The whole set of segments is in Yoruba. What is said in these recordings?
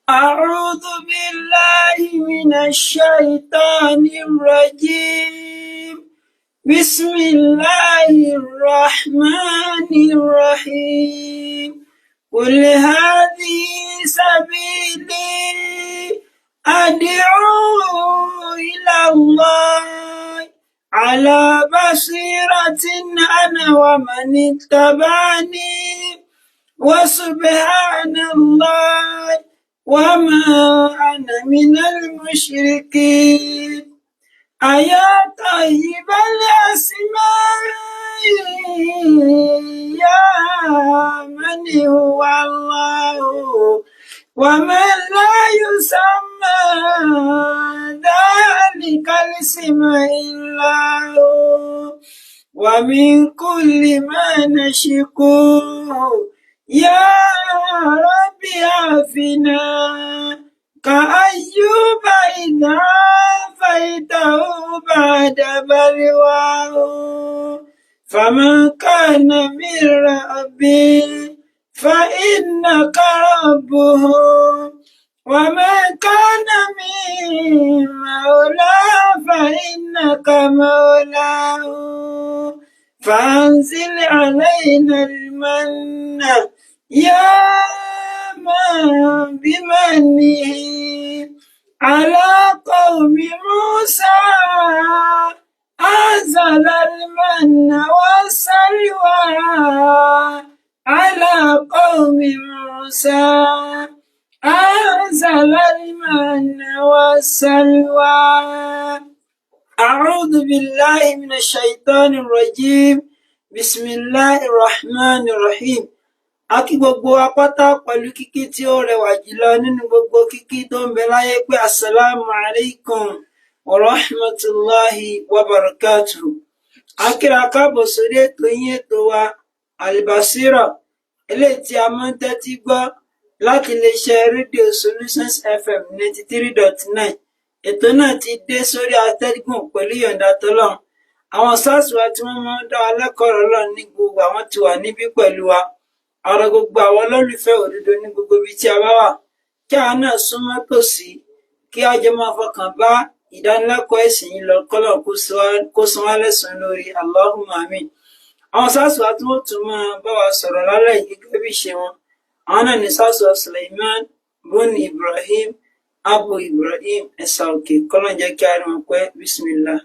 أعوذ بالله من الشيطان الرجيم. بسم الله الرحمن الرحيم. قل هذه سبيلي أدعو إلى الله على بصيرة أنا ومن اتبعني، وسبحان الله وما أنا من المشركين. أيا طيب الأسماء، يا من هو الله ومن لا يسمى ذلك الاسم إلا هو، ومن كل ما نشكوه يا رب عافنا، كأيوب إذ عافيته بعد بلواه، فمن كان من ربي فإنك ربه، ومن كان من مولاه فإنك مولاه، فأنزل علينا المن يا من بمنه على قوم موسى أنزل المن والسلوى على قوم موسى أنزل المن والسلوى. أعوذ بالله من الشيطان الرجيم. بسم الله الرحمن الرحيم. A kí gbogbo wa pátá pẹ̀lú kíkí tí ó rẹwà jùlọ nínú gbogbo kíkí tó ń bẹ láyé pé السلام عليكم ورحمة الله وبركاته. A kíra káàbọ̀ sórí ètò yín, ètò wa Albasira, eléyìí tí a máa ń tẹ́tí gbọ́ láti iléeṣẹ́ rédíò Solutions FM 93.9. Ètò náà ti dé sórí atẹ́gùn pẹ̀lú ìyọ̀ǹda tọ́lọ́run. Àwọn SARS wa tí wọ́n máa ń dá wa lẹ́kọ̀ọ́ ọ̀rọ̀ Ọlọ́run ní gbogbo àwọn ti wà níbí pẹ̀lú wa. Ọ̀rọ̀ gbogbo àwọn olólùfẹ́ òdodo ní gbogbo ibi tí a bá wà, kí àwa náà súnmọ́ tòsí, kí a jọ máa fọkàn bá ìdánilẹ́kọ̀ọ́ ẹ̀sìn yìí lọ, kọ́lọ̀ kó san wá lẹ́san lórí. اللهم آمين. Àwọn SARS wa tí wọ́n tún máa bá wa sọ̀rọ̀ lálẹ́ yìí gẹ́gẹ́ bí ìṣe wọn, àwọn náà ní SARS wa Suleiman bun Ibrahim Abu Ibrahim Ẹ̀sà Òkè. Kọ́lọ̀ jẹ́ kí a rí wọn pẹ́. بسم الله.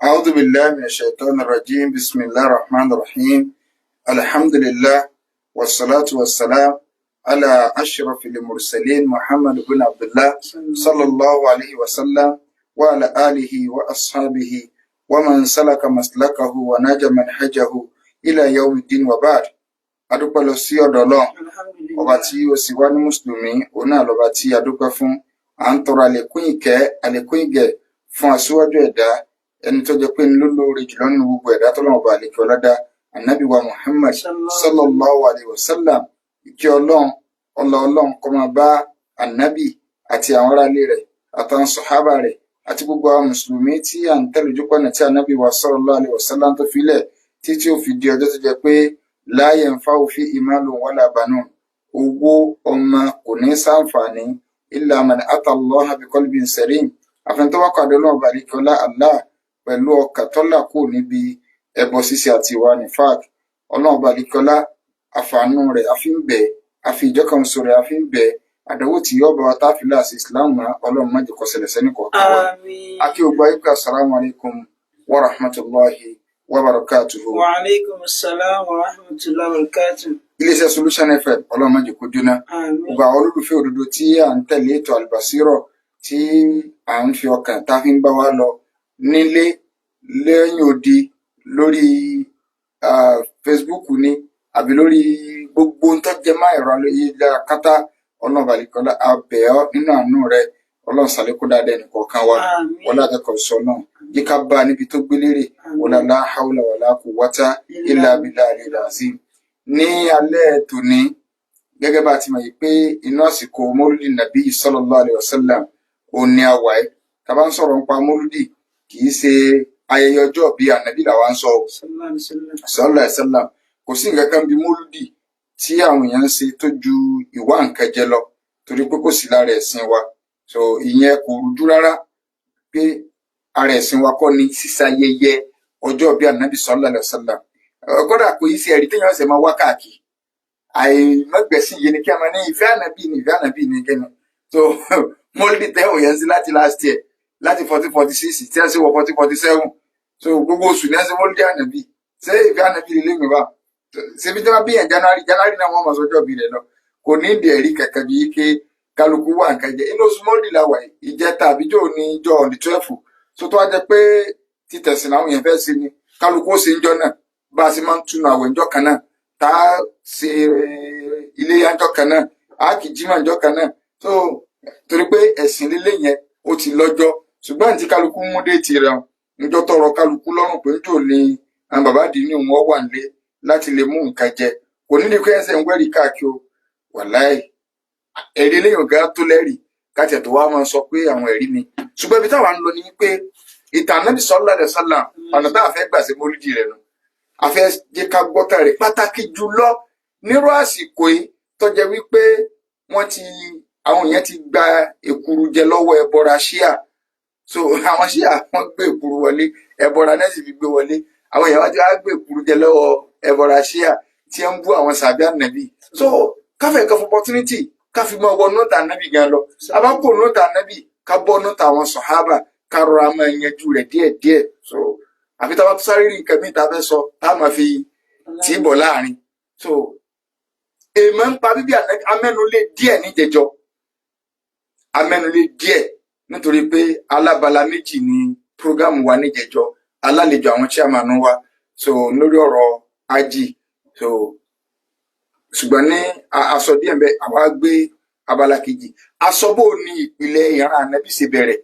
أعوذ بالله من الشيطان الرجيم. بسم الله الرحمن الرحيم. الحمد لله والصلاة والسلام على أشرف المرسلين محمد بن عبد الله صلى الله عليه وسلم وعلى آله وأصحابه ومن سلك مسلكه ونهج منهجه إلى يوم الدين، وبعد. Adúpẹ́ lọ sí ọ̀dọ̀ Ọlọ́run ọba tí ó sì wá ní mùsùlùmí, òun náà lọ́ba tí a dúpẹ́ fún. À ń tọrọ àlékún ìkẹ́, àlékún ìgẹ̀ fún aṣíwájú ẹ̀dá, ẹni tó jẹ́ pé ní ló lóore jùlọ nínú gbogbo ẹ̀dá tọ́lọ́run ọba àlekè ọlọ́dá, ànábì wa Muhammad صلى الله عليه وسلم. Ìkẹ́ Ọlọ́run, ọlá Ọlọ́run kó máa bá ànábì àti àwọn aráalé rẹ̀ àtàwọn sọ̀hábà rẹ̀ àti gbogbo àwọn mùsùlùmí tí à ń tẹ̀lé ojú pọ̀nà tí ànábì wa صلى الله عليه وسلم tó filẹ̀ títí ó fi di ọjọ́ tó jẹ́ pé لا ينفع فيه مال ولا بنون, owó ọmọ kò ní sáǹfààní, إلا من أتى الله بقلب سليم, àfẹn tó wá pàdé Ọlọ́run balikọ́lá Allah pẹ̀lú ọkàn tó là kúrò níbi ẹbọ ṣíṣe àti ìwà nifaq. Ọlọ́run balikọ́lá, àfààní rẹ̀ àfi ń bẹ̀, àfi ìjọkànṣo rẹ̀ àfi ń bẹ̀. Àdánwò tí yóò bá wa tá a fi láàṣì Islam mọ́, Ọlọ́run má jẹ́ kó ṣẹlẹ̀ sẹ́ni kọ̀ọ̀kan wa. آمين. Akí o gba ikú. السلام عليكم ورحمة الله وبركاته. وعليكم السلام ورحمة الله وبركاته. Iléeṣẹ́ Solution FM, Ọlọ́run má jẹ́ kó jóná. Àmín. Gbogbo àwọn olólùfẹ́ òdodo tí à ń tẹ̀lé ètò Albasiro, tí à ń fi ọkàn tá a fi ń bá wa lọ nílé, lẹ́yìn odi, lórí Facebook ni àbí lórí gbogbo ohun tó jẹ mọ́ ẹ̀rọ ayélujára kátá, Ọlọ́run balikọ́lá abẹ́ ọ nínú àánú rẹ. Ọlọ́run ṣàlékún dáadáa ẹnìkọ̀ọ̀kan wa. Àmín. Wọlé àtẹkọ̀ sọ náà yí ká bá a níbi tó gbélére. Àmín. Wọlé la hawla wala quwwata illa billahi al-azim. Ní alẹ́ tòní, gẹ́gẹ́ bá a ti mọ̀ yìí pé inú àsìkò mọ́lúdì nàbí sallallahu alaihi wasallam òun ni a wà ẹ́. Tá a bá ń sọ̀rọ̀ nípa mọ́lúdì, kì í ṣe ayẹyẹ ọjọ́ bíi ànábì làwa ń sọ o. Sallallahu alaihi wasallam. Sallallahu alaihi wasallam. Kò sí nǹkan kan bí mọ́lúdì tí àwọn èèyàn ń ṣe tó ju ìwà nǹkan jẹ lọ, torí pé kò sí lára ẹ̀sìn wa. So ìyẹn kò rújú rárá pé ara ẹ̀sìn wa kọ́ ni sísayẹyẹ ọjọ́ bíi ànábì sallallahu alaihi wasallam. Kódà kò yí sí ẹ̀rí téèyàn ṣẹ̀ máa wá káàkiri. Àìmọ́gbẹ̀sìn yìí ni kí a máa ní ìfẹ́ ànábì ní ìfẹ́ ànábì ní kíni. So mọ́lídì tẹ́wọ̀n yẹn sí láti last year, láti 1446 tí a sì wọ 1447. So gbogbo oṣù ní a ṣe mọ́lídì ànábì. Ṣé ìfẹ́ ànábì lè léyìn wá? Ṣebí tí wọ́n bí yẹn January, January náà wọ́n máa sọjọ́ bí rẹ̀ lọ. Kò ní ìdí ẹ̀rí kankan bíi ké kálukú wà nǹkan jẹ. Inú oṣù mọ́lídì la wà yìí, ìjẹta àbíjọ́ ní ìjọ on the 12. So tó wá jẹ pé títẹ̀sìn làwọn yẹn fẹ́ ṣe ni, kálukú ó ṣe ń jọ náà, bá a ṣe máa ń túnu àwẹ̀ ńjọ́ kan náà, tá a ṣe iléyá ńjọ́ kan náà, a kì í jímọ̀ ńjọ́ kan náà. So torí pé ẹ̀sìn lílé yẹn ó ti lọ́jọ́, ṣùgbọ́n àti kálukú mú déètì rẹ̀ hàn ńjọ́ tọrọ kálukú lọ́rùn pé ńjọ́ ni àwọn bàbá àdínní wọn wà nílé láti lè mú nǹkan jẹ. Kò ní ní pé ẹsẹ̀ ń wẹ́rì káàkiri o. Wàláì, ẹ̀rí eléyìí ọ̀gá tó lẹ́rìí káàtì ẹ̀ tó wá máa sọ pé àwọn ẹ̀rí mi. Ṣùgbọ́n ibi táwa ń lọ ni pé ìtàn Ànábì sallallahu alaihi wasallam, ọ̀nà tá a fẹ́ gbà ṣe mólídì rẹ̀ nù, a fẹ́ jẹ́ ká gbọ́tàn rẹ̀, pàtàkì jùlọ nírú àsìkò yìí tó jẹ́ wípé wọ́n ti àwọn èèyàn ti gba èkuru jẹ lọ́wọ́ ẹbọra ṣíà. So àwọn ṣíà wọ́n gbé èkuru wọlé, ẹbọra náà sì fi gbé wọlé. Àwọn èèyàn wá ti wá gbé èkuru jẹ lọ́wọ́ ẹbọra ṣíà tí ń bú àwọn sàbí ànàbì. So káfẹ́ kan fún opportunity káfí máa wọ nọ́tà ànàbì gan lọ, abákò nọ́tà ànàbì, ká bọ́ nọ́tà àwọn sọ̀hábà, ká rọra máa yanjú rẹ̀ díẹ̀díẹ̀. So àfi tá a bá tó sáré rí nǹkan míì tá a fẹ́ sọ tá a máa fi tì í bọ̀ láàrin. So èèmọ̀ ń pa bíbí ànàbì, amẹ́nulé díẹ̀ níjẹjọ, amẹ́nulé díẹ̀ nítorí pé alábala méjì ni program wa níjẹjọ, alálejò àwọn chairman wa, so lórí ọ̀rọ̀ ají. So ṣùgbọ́n ní aṣọ díẹ̀ bẹ́ẹ̀, àwa gbé abala kejì, aṣọ bò ní ìpìlẹ̀ ìran ànábì ṣe bẹ̀rẹ̀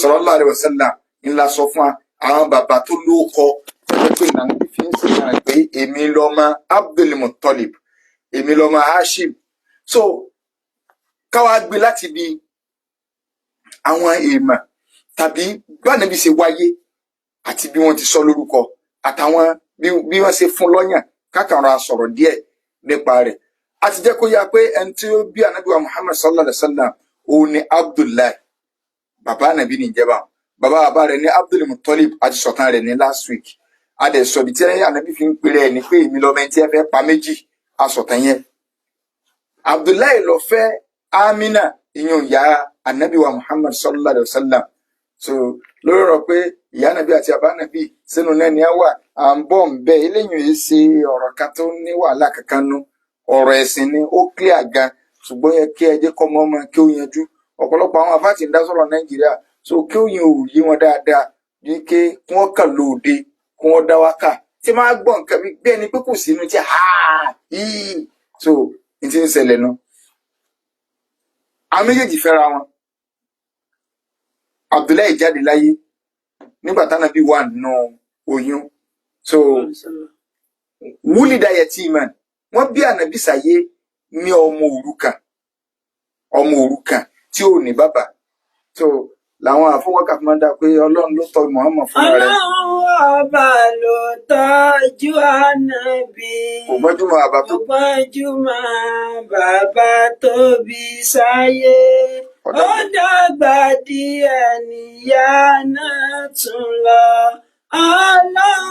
sallallahu alaihi wasallam ńlá. Sọ fún wa àwọn bàbá tó lóko tọ́jú pé ìlànà fi ń sìn hàn pé èmi lọ́mọ Abdul Muttalib, èmi lọ́mọ Hashim. So káwa gbé láti bi àwọn èèmọ̀ tàbí bánabi ṣe wáyé àti bí wọ́n ti sọ lórúkọ àtàwọn bí wọ́n ṣe fún lọ́yàn, kákàrà sọ̀rọ̀ díẹ̀ nípa rẹ̀. A ti jẹ́ kó yá pé ẹni tí ó bí anabi wa Muhammad sallallahu alaihi wa sallam òun ni Abdullahi. Bàbá anabi ní ìjẹba, bàbá bàbá rẹ̀ ní Abdul Muttalib. A ti sọ̀tàn rẹ̀ ní last week. A dẹ̀ sọ ibi tí anabi fi ń pèrè ẹ̀ ní pé èmi lọ́mọ ẹni tí ẹ fẹ́ pa méjì. A sọ̀tàn yẹn. Abdullahi ló fẹ́ Amina, ìyún ìyá anabi wa Muhammad sallallahu alaihi wa sallam. So lórí ọ̀rọ̀ pé ìyá anabi àti àbá anabi sínú náà ni a wà, à ń bọ̀ ń bẹ. Eléyìí yìí ṣe ọ̀rọ̀ kan tó ní wàhálà kankan nú. Ọ̀rọ̀ ẹ̀sìn ni, ó clear gan, ṣùgbọ́n yẹ kí ẹ jẹ́ kọ́ mọ́ ọmọ kí ó yanjú. Ọ̀pọ̀lọpọ̀ àwọn afáàtì ń dá sọ̀rọ̀ Nàìjíríà, so kí ó yẹn ò yé wọn dáadáa bí ké kí wọ́n kàn lóde kí wọ́n dá wákà tí máa gbọ́ nǹkan bí ẹni pé kò sínú tí ha yìí. So n ti ń ṣẹlẹ̀ nu, àwọn méjèèjì fẹ́ra wọn. Abdullahi jáde láyé nígbà tánábì wà nínú oyún. So wúlídà yatiman, wọ́n bí ànábì sáyé ní ọmọ òrukàn, ọmọ òrukàn tí ò ní bàbá. So làwọn àfọwọ́kà fi máa ń dá pé Ọlọ́run ló tọ́ Muhammad fúnra rẹ̀. Ọlọ́run ọba ló tọ́jú ànábì. Kò gbọ́njúmọ́ bàbá tó Kò gbọ́njúmọ́ bàbá tó bí sáyé. Ó ọ̀dàgbà dàgbà díẹ̀ níyà náà tún lọ. Ọlọ́run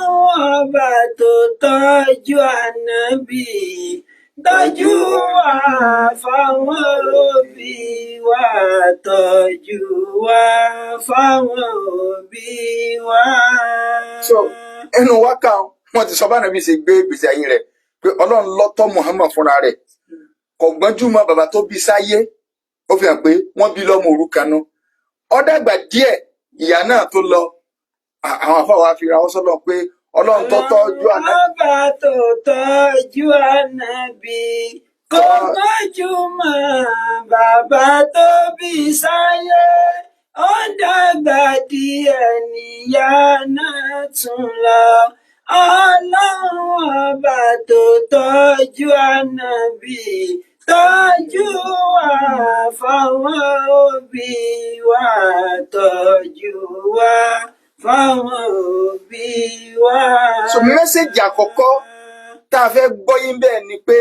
ọba tó tọ́jú ànábì. Tọ́jú wa fáwọn òbí wa. Tọ́jú wa fáwọn òbí wa. So ẹnu wákà wọn ti sọ bá nàbí ṣe gbé ìgbésí ayé rẹ̀. Pé Ọlọ́run lọ́tọ̀ Muhammad fúnra rẹ̀, kò gbọ́njú mọ́ bàbá tó bí sáyé. Ó fi hàn pé wọ́n bí lọ́mọ òrukàn nu. Ó dàgbà díẹ̀, ìyá náà tó lọ. Àwọn afáwa fi ra wọn sọ́lọ̀ pé Ọlọ́run tó tọ́jú àná. Ọba tó tọ́jú ànábì kò gbọ́njú mọ́ bàbá tó bí sáyé. Ó dàgbà díẹ̀, níyà náà tún lọ. Ọlọ́run ọba tó tọ́jú ànábì, tọ́jú wa fáwọn òbí wa, tọ́jú wa fáwọn òbí wa. So message àkọ́kọ́ tá a fẹ́ gbọ́ yín bẹ́ẹ̀ ni pé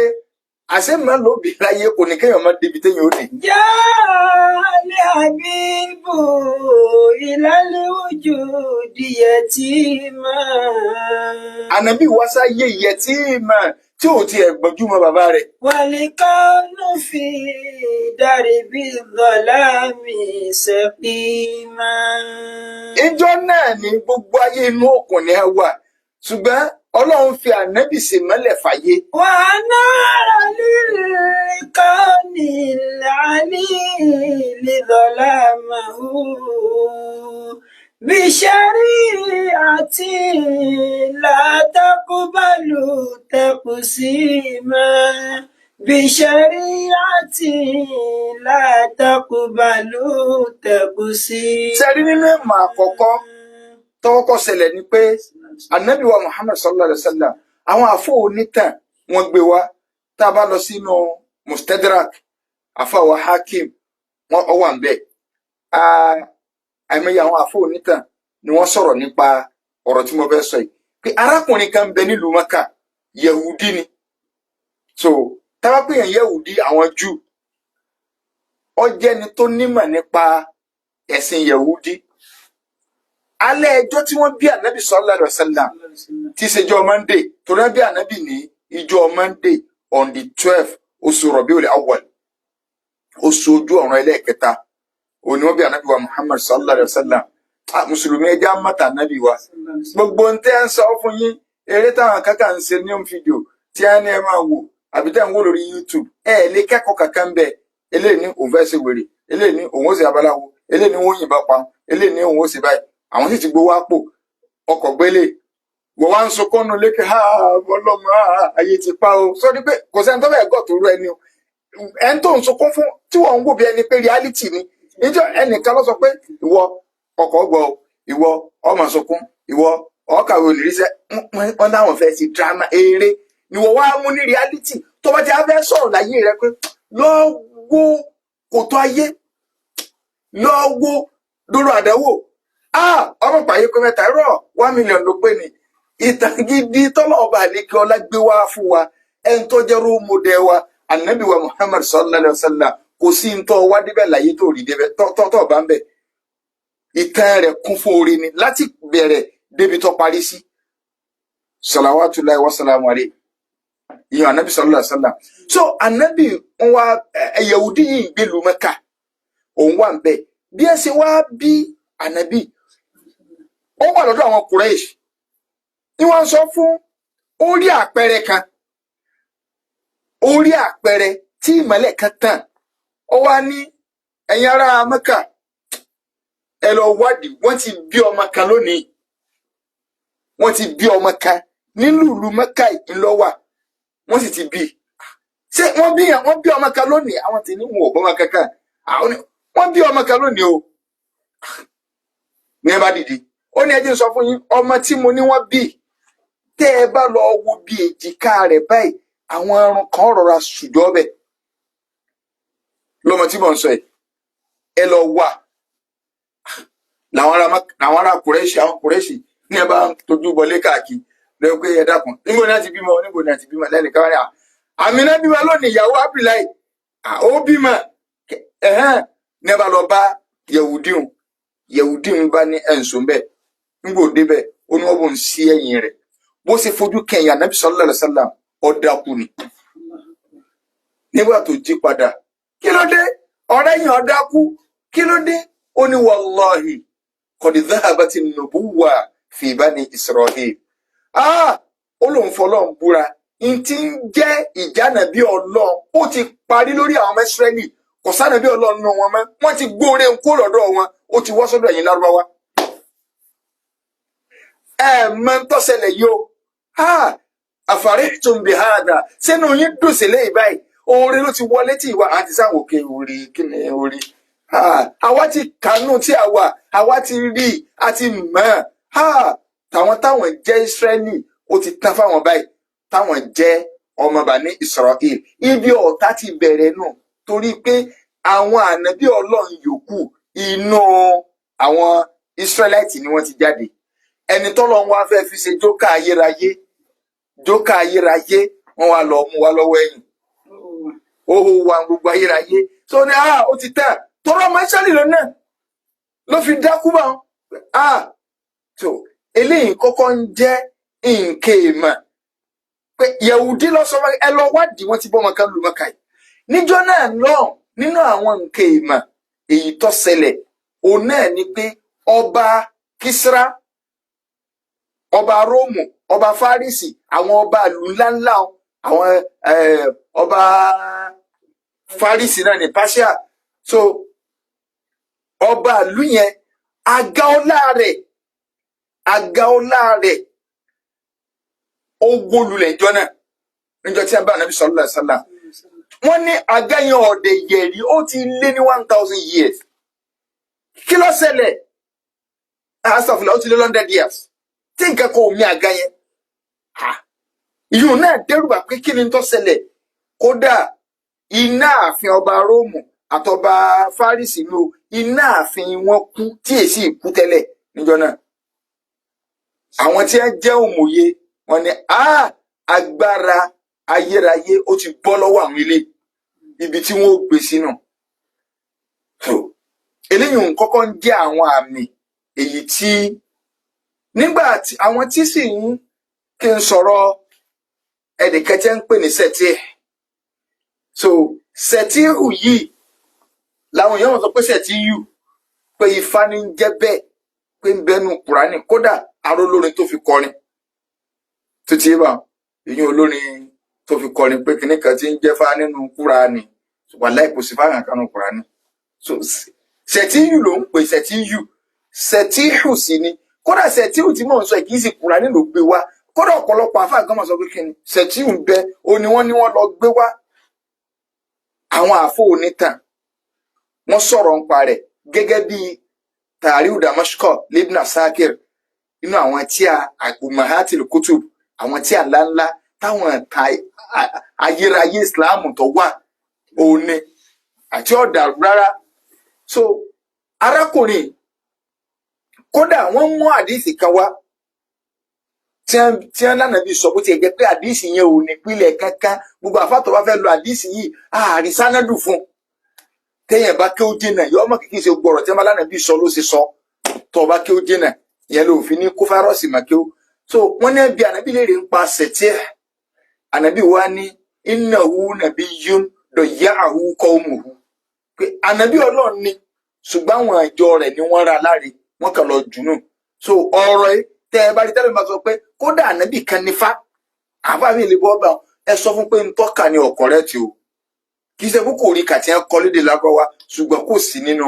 àṣẹ máa lóbi láyé kò ní kéèyàn má débi téèyàn ó dé. جاء الحبيب إلى الوجود يتيما. Ànábì wá sáyé yẹtí mà tí ò tiẹ̀ gbọ́njú mọ́ bàbá rẹ̀. والكون في درب الظلام سقيما. Ìjọ náà ní gbogbo ayé inú òkun ni a wà, ṣùgbọ́n Ọlọ́run fi ànábì ṣèmọ́lẹ̀ fàyè. ونار للكون العليل ظلامه بشريعة لا تقبل تقسيما، بشريعة لا تقبل تقسيما. Sẹ́rí nínú ìmọ̀ àkọ́kọ́ tọ́kọ́kọ́ ṣẹlẹ̀ ni pé ànábì wa Muhammad sallallahu alayhi wa sallam, àwọn àfọ onítàn wọ́n gbé wa. Tá a bá lọ sínú Mustadrak, àfọ wa Hakim wọn ọ wà ń bẹ. Àìmọye àwọn àfọ onítàn ni wọ́n sọ̀rọ̀ nípa ọ̀rọ̀ tí mo fẹ́ sọ yìí, pé arákùnrin kan bẹ nílùú Maka, Yehudi ni. So tábà pé yẹn Yehudi, àwọn Júù, ó jẹ́ni tó nímọ̀ nípa ẹ̀sìn Yehudi. Alẹ́ ẹjọ́ tí wọ́n bí ànábì sallallahu alaihi wasallam, tí í ṣe ọjọ́ Monday, torí wọ́n bí ànábì ní ìjọ Monday on the 12 oṣù Rabiul Awwal, oṣù ojú ọ̀run ẹlẹ́ẹ̀kẹta, òní wọ́n bí ànábì wa Muhammad sallallahu alaihi wasallam. Ah, mùsùlùmí, ẹjẹ́ àmọ́tà ànábì wa. Gbogbo ń tẹ́ ń sọ fún yín, eré táwọn kankan ń ṣe ní home video tí a ní ẹ máa wò àbí tẹ́ ń wò lórí YouTube, ẹ lè kẹ́kọ̀ọ́ kankan bẹ́ẹ̀. Eléyìí ní òun fẹ́ ṣe wèrè, eléyìí ní òun ó ṣe abaláwo, eléyìí ní òun ó yìnbọn pa, eléyìí ní òun ó ṣe báyìí. Àwọn sì ti gbowó àpò ọkọ̀ gbélé. Wọ́n wá ń sunkún nu lékè ha ọlọ́mọ ayé ti pa o. Sọ ni pé kò sẹ́ni tó fẹ́ gọ̀ tó rú ẹni o, ẹni tó ń sunkún fún tí wọ́n ń wò bí ẹni pé reality ni. Níjọ́ ẹnìkan ló sọ pé ìwọ ọkọ̀ gbọ́ o, ìwọ ọmọ sunkún, ìwọ ọkàwé oníríṣẹ́. Wọ́n láwọn fẹ́ ṣe drama, eré ni wọ́n wá mú ní reality. Tó bá ti á fẹ́ sọ̀rọ̀ láyé rẹ pé lọ́wọ́ kòtò ayé, lọ́wọ́ dóró àdánwò, ah, ọmọ pààyè pé mẹ́ta rọ 1 million ló pé ní. Ìtàn gidi tọ́lọ̀ ọba àlekè ọlá gbé wá fún wa, ẹni tó jẹ́ role model wa, anabi wa Muhammad sallallahu alayhi wa sallam, kò sí ń tọ́ wá débẹ̀ láyé tó rí débẹ̀ tọ́ bá ń bẹ̀. Ìtàn rẹ̀ kún fún oore ni láti bẹ̀rẹ̀ débi tó parí sí. Salawatullahi wa salamu alayhi, ìyẹn anabi sallallahu alayhi wa sallam. So anabi ń wá Yahudi yìí ń gbèlú Mẹ́kà, òun wà ń bẹ̀. Bí ẹ ṣe wá bí anabi, ó wà lọ́dọ̀ àwọn Quraysh ní wọ́n sọ fún ó rí àpẹẹrẹ kan, ó rí àpẹẹrẹ tí ìmọ́lẹ̀ kan tàn. Ó wá ní, "Ẹ̀yin ará Mẹ́kà, ẹ lọ wádìí, wọ́n ti bí ọmọ kan lónìí, wọ́n ti bí ọmọ kan nílùú ìlú Mẹ́kà ńlọ́wà, wọ́n sì ti bí i." Ṣé wọ́n bí yàn? Wọ́n bí ọmọ kan lónìí. Àwọn tí ní wọn ò bọ́mọ kankan. Àwọn ní wọ́n bí ọmọ kan lónìí o. Ní ẹ bá dìde, ó ní, "Ẹ jẹ́ n sọ fún yín, ọmọ tí mo ní wọ́n bí, tẹ́ ẹ bá lọ wo bí èjìká rẹ̀ báyìí, àwọn arun kan rọra sùjọ́ bẹ̀ lọ́mọ tí mò ń sọ yìí, ẹ lọ wà." Làwọn ará Kùrẹ́ṣì, àwọn Kùrẹ́ṣì ní ẹ bá ń tójú bọlé káàkiri lọ pé, "Ẹ dákun, níbo ni a ti bímọ? Níbo ni a ti bímọ?" Lẹ́nìkan wá ní, "Àmínà bímọ lónìí, ìyàwó Abdullahi, ó bímọ." Ẹ̀hẹ́n, ní ẹ bá lọ bá Yẹ̀wùdíhùn. Yẹ̀wùdíhùn bá ní ẹ̀ǹsùn bẹ́ẹ̀. Nígbò débẹ̀, ó ní wọ́n bò ń sí ẹ̀yìn rẹ̀. Bó ṣe fojú kẹyìn Ànábì sallallahu alaihi wasallam, ó dákú ni. Nígbà tó jí padà, "Kí ló dé? Ọ̀rẹ́ yìí ó dákú, kí ló dé?" Ó ní, "Wallahi qad dhahabati nubuwwa fi bani Isra'il." Ah, ó lóun fọlọ́run búra. N ti ń jẹ́ ìjánàbí Ọlọ́run ó ti parí lórí àwọn ọmọ Ísírẹ́lì. Kò sánàbí Ọlọ́run nínú wọn mọ́. Wọ́n ti gbóore ń kó lọ́dọ̀ wọn, ó ti wọ́ sọ́dọ̀ ẹ̀yin Lárúbáwá. Ẹ mọ ń tó ṣẹlẹ̀ yìí o. Afarihtum bihada, sínú yín dùn sí lẹ́yìn báyìí? Oore ló ti wọlé tí ìwà àti sáwọn òkè orí kí ni orí. Àwa ti kànú tí a wà, àwa ti rí, a ti mọ̀. Tàwọn táwọn jẹ́ Ísírẹ́lì, ó ti tán fáwọn báyìí, táwọn jẹ́ ọmọ Bani Israel. Ibi ọ̀tá ti bẹ̀rẹ̀ nù, torí pé àwọn ànábì Ọlọ́run yòókù, inú àwọn Israelite ni wọ́n ti jáde. Ẹni tọ́lọ́run wá fẹ́ fi ṣe jókà ayérayé, jókà ayérayé, wọ́n wá lọ mú wa lọ́wọ́ ẹ̀yìn. Oho wa gbogbo ayérayé tó ní ó ti tẹ̀ tọrọ ọmọ Ísírẹ́lì lọ́nà ló fi dákú bá wọn. Tó eléyìí kọ́kọ́ ń jẹ́ nǹkan èèmọ̀ pé Yẹ̀wùdí lọ sọ fún ẹ, lọ wádìí, wọn ti bọ́ ọmọ kan lù mọ́ka yìí níjọ́ náà lọ́hùn. Nínú àwọn nǹkan èèmọ̀ èyí tó ṣẹlẹ̀, òun náà ni pé ọba Kisra, ọba Róòmù, ọba Fárísì, àwọn ọba ìlú ńláńlá, àwọn ọba Fárísì náà ní Persia. So ọba ìlú yẹn, àga ọlá rẹ̀, àga ọlá rẹ̀ ó wó lulẹ̀ níjọ́ náà, níjọ́ tí a bá Ànábì sallallahu alaihi wasallam. Wọ́n ní àga yẹn ọ̀dẹ̀ yẹ̀rí, ó ti lé ní 1,000 years. Kí ló ṣẹlẹ̀? Asàfùlà, ó ti lé 100 years tí nǹkan kan ò mì àga yẹn. Ìyún náà dẹ́rùbà pé kí ni tó ṣẹlẹ̀? Kódà iná ààfin ọba Róòmù àtọba Fárísì ló iná ààfin wọn kú tí èsì kú tẹ́lẹ̀ níjọ́ náà. Àwọn tí wọ́n jẹ́ òmòye wọn ni agbára ayérayé ó ti bọ́ lọ́wọ́ àwọn ilé ibi tí wọ́n ó gbé sínú. So eléyìí ń kọ́kọ́ ń jẹ́ àwọn àmì èyí tí nígbà tí àwọn tí sì ń kí n sọ̀rọ̀ ẹnìkan tí ń pè ní Sẹtíẹ̀. So Sẹtíhù yìí làwọn èèyàn wọn sọ pé Sẹtíyù, pé Ifá ní ń jẹ́ bẹ́ẹ̀, pé ń bẹnu Kùránì. Kódà arólórin tó fi kọrin tó ti yé bá èyí, olórin tó fi kọrin pé kinní kan tí ń jẹ́ fá nínú Kùránì, wàláì kò sí fáwọn kan nínú Kùránì. So Sẹtíyù ló ń pè Sẹtíyù, Sẹtíhù sí ni. Kódà Sẹtíhù tí mò ń sọ yìí, kì í sì Kùránì ló gbé wá. Kódà ọ̀pọ̀lọpọ̀ àfáà gan máa sọ pé kíni Sẹtíhù ń bẹ, ó ní wọ́n ní wọ́n lọ gbé wá. Àwọn àfọ onítàn wọ́n sọ̀rọ̀ nípa rẹ̀ gẹ́gẹ́ bí Tàríù Damashq Libna Sakir, nínú àwọn tí a Ummahatil Kutub, àwọn tí a ńláńlá táwọn ta ayérayé Islam tó wà òní àti ọ̀dà rárá. So arákùnrin, kódà wọ́n mú àdìsí kan wá tí wọ́n lánàá bí sọ, bó tiẹ̀ jẹ́ pé àdìsí yẹn ò nípìnlẹ̀ kankan. Gbogbo àfàtọ̀ bá fẹ́ lo àdìsí yìí, ààrí sánádù fún. Téèyàn bá kí ó jìnà yọ ọmọ kìkì ṣe gbọrọ tí wọ́n bá lánàá bí sọ ló ṣe sọ. Tó bá kí ó jìnà yẹn ló fi ní kó fárọ́ọ̀sì mà kí ó. So wọ́n ní ẹbí ànábì léèrè ń pa sẹ̀tíẹ̀. Ànábì wa ní innahu nabiyyun dayya'ahu qawmuhu, pé ànábì Ọlọ́run ni, ṣùgbọ́n àwọn ìjọ rẹ̀ ni wọ́n ra láre, wọ́n kàn lọ jùnú. So ọ̀rọ̀ yìí, tẹ́ ẹ bá rí tẹ́lẹ̀, máa sọ pé kódà ànábì kan nífà, àbá mi lè bọ́ bá ẹ sọ fún pé ń tọ́ka ní ọ̀kọ̀ rẹ̀ tí o kì í ṣe kó kò rí kàtí ẹ kọ́ lédè lágbọ́wá, ṣùgbọ́n kò sí nínú,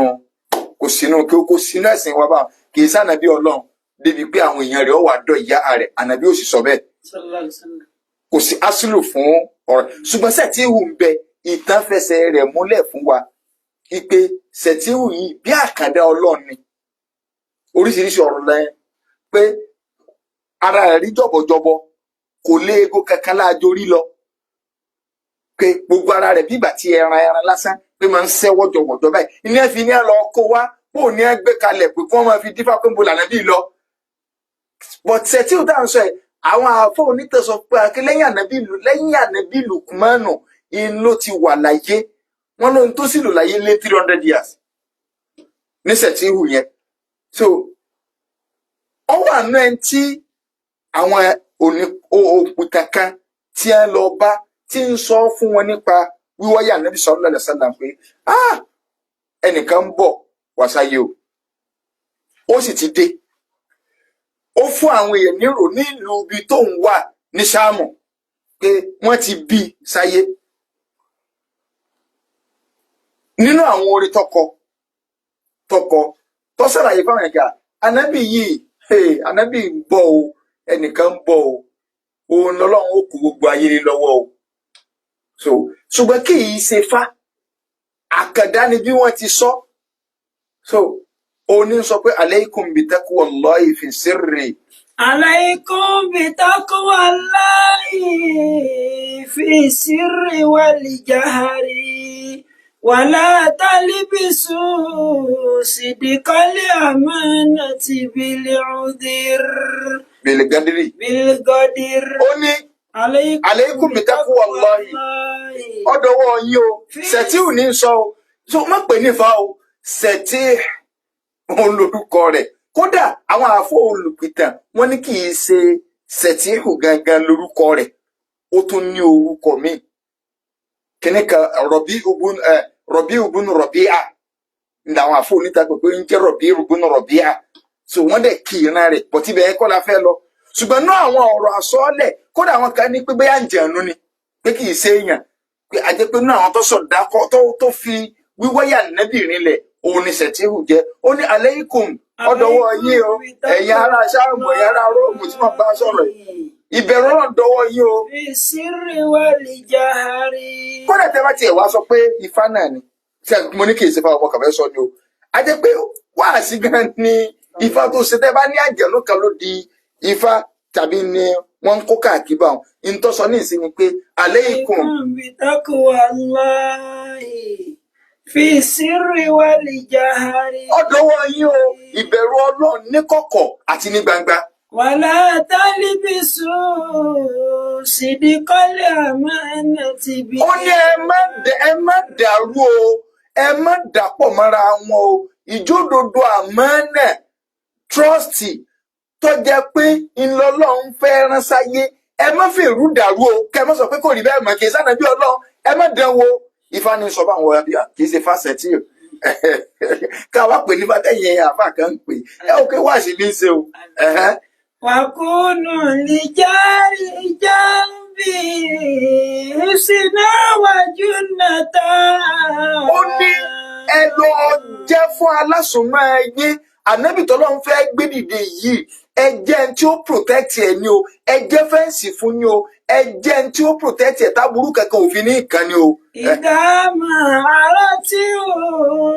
kò sínú kí ó kò sínú ẹ̀sìn wa báwọn. Kì í sànàbí Ọlọ́run débi pé àwọn èèyàn rẹ̀ ó wà dọ̀ ìyá rẹ̀. Ànàbí ò sì sọ bẹ́ẹ̀. Sallallahu alaihi wasallam. Kò sí asílù fún ọ̀rọ̀, ṣùgbọ́n Sẹ̀tíhù ń bẹ, ìtàn fẹsẹ̀ rẹ̀ múlẹ̀ fún wa ipe Sẹ̀tíhù yìí bí àkàndá Ọlọ́run ni. Oríṣiríṣi ọ̀rọ̀ lẹ́yìn pé ara rẹ̀ rí jọ̀bọ̀jọ̀bọ̀, kò lé ego kankan láàjò rí lọ, pé gbogbo ara rẹ̀ bí ìgbà tí ẹran ẹran lásán, pé máa ń sẹ́ wọ́jọ̀wọ̀jọ̀ báyìí. Ní ẹ fi ní ẹ lọ kó wá bó ní ẹ gbé kalẹ̀ pé kí wọ́n máa fi dífá pé ń bo lànà bí lọ. But Sẹ̀tíhù tá à ń sọ ẹ̀, àwọn àfọ onítẹ̀sọ pé akẹ́ lẹ́yìn ànábì, lẹ́yìn ànábì Lukumanu in ló ti wà láyé. Wọ́n lóhun tó sì lò láyé lé 300 years ní Sẹ̀tíhù yẹn. So ó wà nú ẹni tí àwọn òní òpìtàn kan tí ẹ lọ bá, tí ń sọ fún wọn nípa wíwáyà ànábì sallallahu alaihi wasallam pé ẹnìkan ń bọ̀ wá sáyé o, ó sì ti dé. Ó fún àwọn èèyàn nírò nílùú ibi tó ń wà ní Sáàmù. Pé wọ́n ti bí sáyé. Nínú àwọn orin tọkọ tọkọ tó ṣàlàyé fáwọn ẹ̀ka ànábì yìí, hey, ànábì ń bọ̀ o, ẹnìkan ń bọ̀ o, òun lọ́lọ́run ó kó gbogbo ayé lé lọ́wọ́ o. So ṣùgbọ́n kì í ṣe fá, àkàndá ni bí wọ́n ti sọ. So òun ní sọ pé alaykum bi taqwallahi fi sirri. عليكم بتقوى الله في السر والجهر ولا تلبسوا صدق الأمانة بالعذر bil gadri. بالقدر. Ó ní عليكم alaykum bi taqwallahi, ọdọwọ yín o. Sẹtíù ní sọ o, so má pè ní fa o, Sẹtíù òun lorúkọ rẹ̀. Kódà àwọn àfọ olùpìtàn wọ́n ní kì í ṣe Sẹtíù gangan lorúkọ rẹ̀, ó tún ní orúkọ míì, kíní kan Rọbí ubun ẹ, Rọbí ubun Rọbíà ní àwọn àfọ oníta pé ń jẹ́ Rọbí ubun Rọbíà. So wọ́n dẹ̀ kì í ran rẹ̀ bọ̀tí bẹ́ẹ̀ kọ́ la fẹ́ lọ. Ṣùgbọ́n náà àwọn ọ̀rọ̀ àsọọ́lẹ̀, kódà àwọn kan ní pé bóyá ń jẹun ni, pé kì í ṣe èèyàn, pé àjẹ́ pé náà àwọn tó sọ̀dá kọ́ tó fi wíwáyà nẹ́bì rinlẹ̀, òun ni Sẹ̀tíhù jẹ́. Ó ní aleikum, ọ̀dọ̀wọ́ yín o, ẹ̀yin ará Ṣáàmù, ẹ̀yin ará Róòmù tí wọ́n bá sọ̀rọ̀ yìí, ìbẹ̀rù Ọlọ́run dọwọ́ yín o. في السر والجهر. Kódà tẹ́ bá tiẹ̀ wá sọ pé ifá náà ni tí mo ní kì í ṣe fáwọn ọmọ kàfẹ́ sọ ni o, a jẹ́ pé wáàsí gan ni ifá tó ṣe. Tẹ́ bá ní àjẹ̀nú kan ló di ifá tàbí ni wọ́n ń kó káàkiri bá wọn, ìtọ́sọ ní ìsinmi pé aleikum عليكم بتقوى الله في السر والجهر. Ọ̀dọ̀wọ́ yín o, ìbẹ̀rù Ọlọ́run ní kọ̀kọ̀ àti ní gbangba. ولا تلبسوا صدق الأمانة Ó ní ẹ má dàrú o, ẹ má dàpọ̀ mọ́ra wọn o, ìjódodo àmánà, trust tó jẹ́ pé ńlọlọ́run fẹ́ rán sáyé, ẹ má fèrú dàrú o, kẹ má sọ pé kò rí bẹ́ẹ̀ mọ́, kì í sànà bí Ọlọ́run, ẹ má dán wo. Ifá ní sọ báwọn ọ̀rọ̀ kì í ṣe fásẹ̀tì o, ká wá pè ní bàtẹ́yìn àfa kan ń pè ẹ ò ké wá sí ní í ṣe o. Ẹ̀hẹ́n. وكونوا لجار جنبي حسنا وجنة. Ó ní ẹ lọ jẹ́ fún alásùnmọ́ ẹyẹ ànábì tọ́lọ́run fẹ́ gbé dìde yìí, ẹ jẹ́ ẹni tí ó protect ẹ ní o, ẹ jẹ́ fence fún ní o, ẹ jẹ́ ẹni tí ó protect ẹ táburú kankan òfin ní ìkànnì o. إذا ما أردت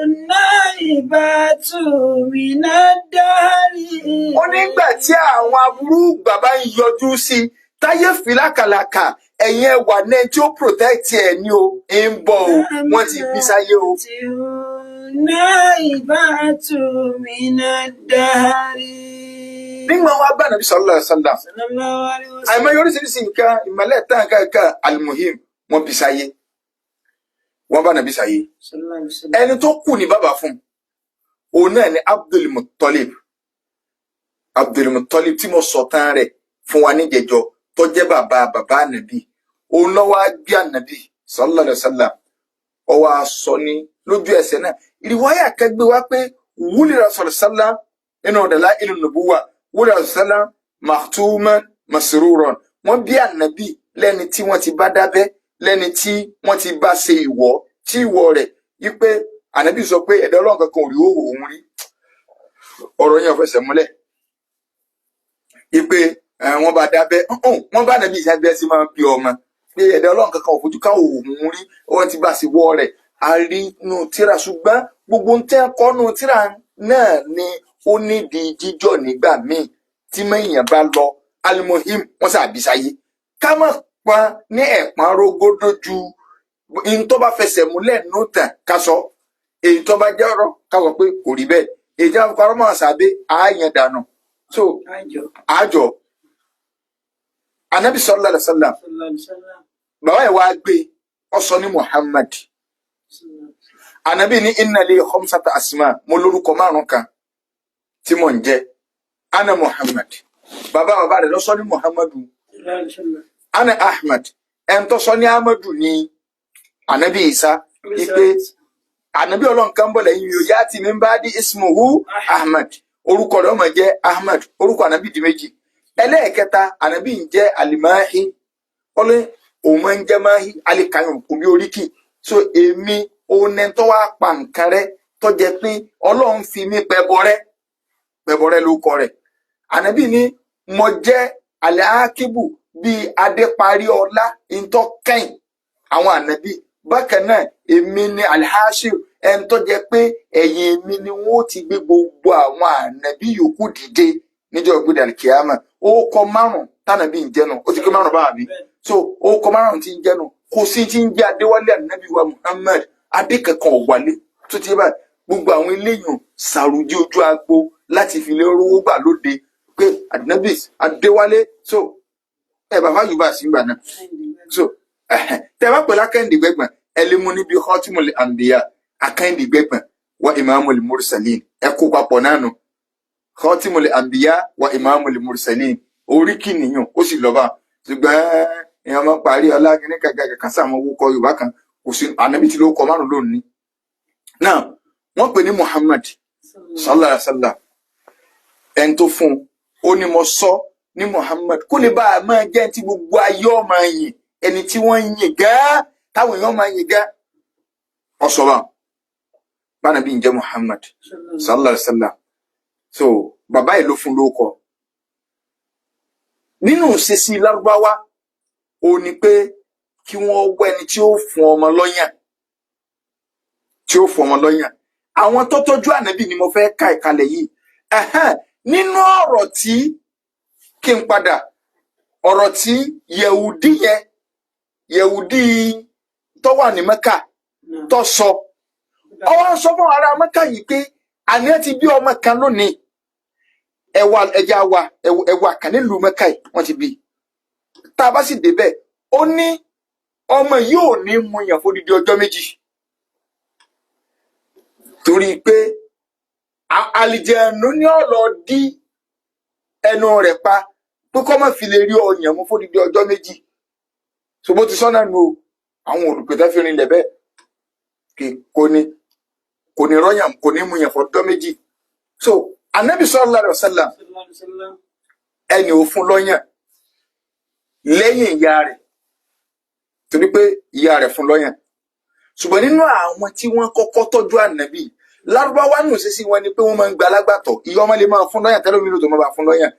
النائبات من الدهر. Ó nígbà tí àwọn aburú bàbá ń yọjú sí i, táyé fìlàkàlàkà, ẹ̀yin ẹ wà náà tí ó protect ẹ ní o, ń bọ̀ o, wọ́n ti bí sáyé o. النائبات من الدهر. Nígbà wọn bá nàbí sallallahu alaihi wasallam, صلى الله عليه وسلم. Àìmọye oríṣiríṣi nǹkan ìmọ̀lẹ̀ tán kankan, almuhim, wọ́n bí sáyé, wọ́n bá nàbí sáyé. صلى الله عليه وسلم. Ẹni tó kù ní bàbá fún òun náà ni Abdul Muttalib. Abdul Muttalib tí mo sọ tán rẹ̀ fún wa níjẹjọ, tó jẹ́ bàbá bàbá ànàbí, òun ló wá gbé ànàbí sallallahu alaihi wasallam, ó wá sọ ní lójú ẹsẹ̀ náà. Ìrìwáyà kẹgbẹ́ wa pé wúlì rasul sallam nínú Dalailun Nubuwah, wúlì rasul sallam makhtuman masruran, wọ́n bí ànàbí lẹ́ni tí wọ́n ti bá dábẹ́, lẹ́ni tí wọ́n ti bá ṣe ìwọ tí ìwọ rẹ̀ wípé ànàbí sọ pé ẹ̀dá Ọlọ́run kankan ò rí òwò òun rí. Ọ̀rọ̀ yẹn ò fẹsẹ̀ múlẹ̀ wípé wọ́n bá dábẹ́ ọ̀hún, wọ́n bá ànàbí ìṣàgbẹ́ sí máa ń bí ọmọ pé ẹ̀dá Ọlọ́run kankan ò fojú ká òun rí, wọ́n ti bá ṣe wọ́ rẹ̀ a rí nù tíra. Ṣùgbọ́n gbogbo ń tẹ́ kọ́ nù tíra náà ni ó nídìí jíjọ́ nígbà míì tí mẹ́yìn bá lọ. Alimohim, wọ́n sàbí sáyé, ká má pa ní ẹ̀pọ́n rógódó ju in tó bá fẹsẹ̀ múlẹ̀ nù tàn ká sọ, èyí tó bá jẹ́ ọ̀rọ̀ ká sọ pé kò rí bẹ́ẹ̀, èyí tí wọ́n fi parọ́ mọ́ sàbẹ̀ àáyàn dànù. So àjọ. Àjọ anabi sallallahu alaihi wasallam. Sallallahu alaihi wasallam. Bàbá yìí wá gbé ọ sọ ní Muhammad. Anabi ní inna li khamsata asma, mo lórúkọ márùn kan tí mò ń jẹ́, ana Muhammad, bàbá bàbá rẹ̀ ló sọ ní Muhammadu. Sallallahu alaihi wasallam. Ana Ahmad, ẹn tó sọ ní Ahmadu ní anabi Isa, ipe anabi Ọlọ́run kan bọ̀ lẹ́yìn yóò yá ti min ba'di ismuhu Ahmad, orúkọ rẹ̀ ó máa jẹ́ Ahmad. Orúkọ anabi di méjì. Ẹlẹ́ẹ̀kẹta, anabi ń jẹ́ Alimahi. Ọlẹ́ òun máa ń jẹ́ máa hí alẹ́kàyàn omi oríkì. So èmi òun ẹni tó wá pa nǹkan rẹ tó jẹ́ pé Ọlọ́run fi mí pẹbọ rẹ, pẹbọ rẹ ló kọ rẹ̀. Ànábì ní mo jẹ́ àlẹ́-ákíbù bíi adéparí ọlá ìtọ́ kẹ́yìn àwọn ànábì. Bákan náà èmi ni alhashir, ẹni tó jẹ́ pé ẹ̀yìn mi ni wọ́n ti gbé gbogbo àwọn ànábì yòókù dìde níjọ́ gbé dàlùkìyàmà. Ó kọ márùn tànàbí ń jẹnu, ó ti pé márùn báwa bí. So ó kọ márùn tí ń jẹnu, kò sí ti ń jẹ adéwálé ànábì wa Muhammad, adé kankan ò wálé tó ti báyìí. Gbogbo àwọn eléyìí sàrùjí ojú agbo láti fi lè rówó gbà lóde pé ànábì adéwálé. So ẹ bàbá yorùbá sí ìgbà náà. So tẹ bá pẹ̀lú akẹ́hìndé gbẹ̀gbọ̀n, ẹ lè mú níbi khatimul anbiya, akẹ́hìndé gbẹ̀gbọ̀n wa imamul mursalin, ẹ kó papọ̀ náà nù, khatimul anbiya wa imamul mursalin, oríkì nìyàn ó sì lọ́ba. Ṣùgbọ́n èèyàn máa parí ọlá kìíní kàkà kàkà sáwọn owó kọ yorùbá kan kò sí ànábì tí ló kọ márùn lónìí náà. Wọ́n pè ní Muhammad sallallahu alaihi wasallam. Ẹni tó fún un ó ní mo sọ ní Muhammad kó lè bá a máa jẹ́ tí gbogbo ayé ọ máa yìn, ẹni tí wọ́n ń yìn gán, táwọn èèyàn máa yìn gán. Ọ̀sọ̀rọ̀ bánàbí ń jẹ́ Muhammad sallallahu alaihi wasallam. So bàbá yìí ló fún lóko. Nínú ìṣesí lárúbáwá ó ní pé kí wọ́n wá ẹni tí ó fún ọmọ lọ́yàn, tí ó fún ọmọ lọ́yàn. Àwọn tó tọ́jú ànábì ni mo fẹ́ ka ìkalẹ̀ yìí. Ẹ̀hẹ́n, nínú ọ̀rọ̀ tí kí n padà ọ̀rọ̀ tí yẹ̀wùdí yẹn, yẹ̀wùdí tó wà ní Mẹ́kà tó sọ, ọwọ́ ń sọ fún ará Mẹ́kà yìí pé àní ẹ ti bí ọmọ kan lónìí, ẹwà ẹja wa ẹwà kan nílùú Mẹ́kà yìí wọ́n ti bí. Tá a bá sì débẹ̀, ó ní ọmọ yìí ò ní mu yàn fódìdí ọjọ́ méjì, torí pé àlìjẹ̀nù ní ọ̀lọ́ dí ẹnu rẹ̀ pa pé kọ́ má fi lè rí ọyàn mú fódìdí ọjọ́ méjì. Ṣùgbọ́n ti sọ́nà nu o, àwọn olùpẹ̀tẹ́ fi rinlẹ̀ bẹ́ẹ̀ kí kò ní rọ́yàn, kò ní mu yàn fọdọ́ méjì. So anabi sallallahu alaihi wasallam, ẹni ò fún lọ́yàn lẹ́yìn ìyá rẹ̀, torí pé ìyá rẹ̀ fún lọ́yàn. Ṣùgbọ́n nínú àwọn tí wọ́n kọ́kọ́ tọ́jú ànábì, lárúbáwá nù sísí wọn ni pé wọ́n máa ń gba alágbàtọ̀, ìyá ọmọ lè máa fún lọ́yàn tẹ́lẹ̀ omi ló tó máa bá fún lọ́yàn.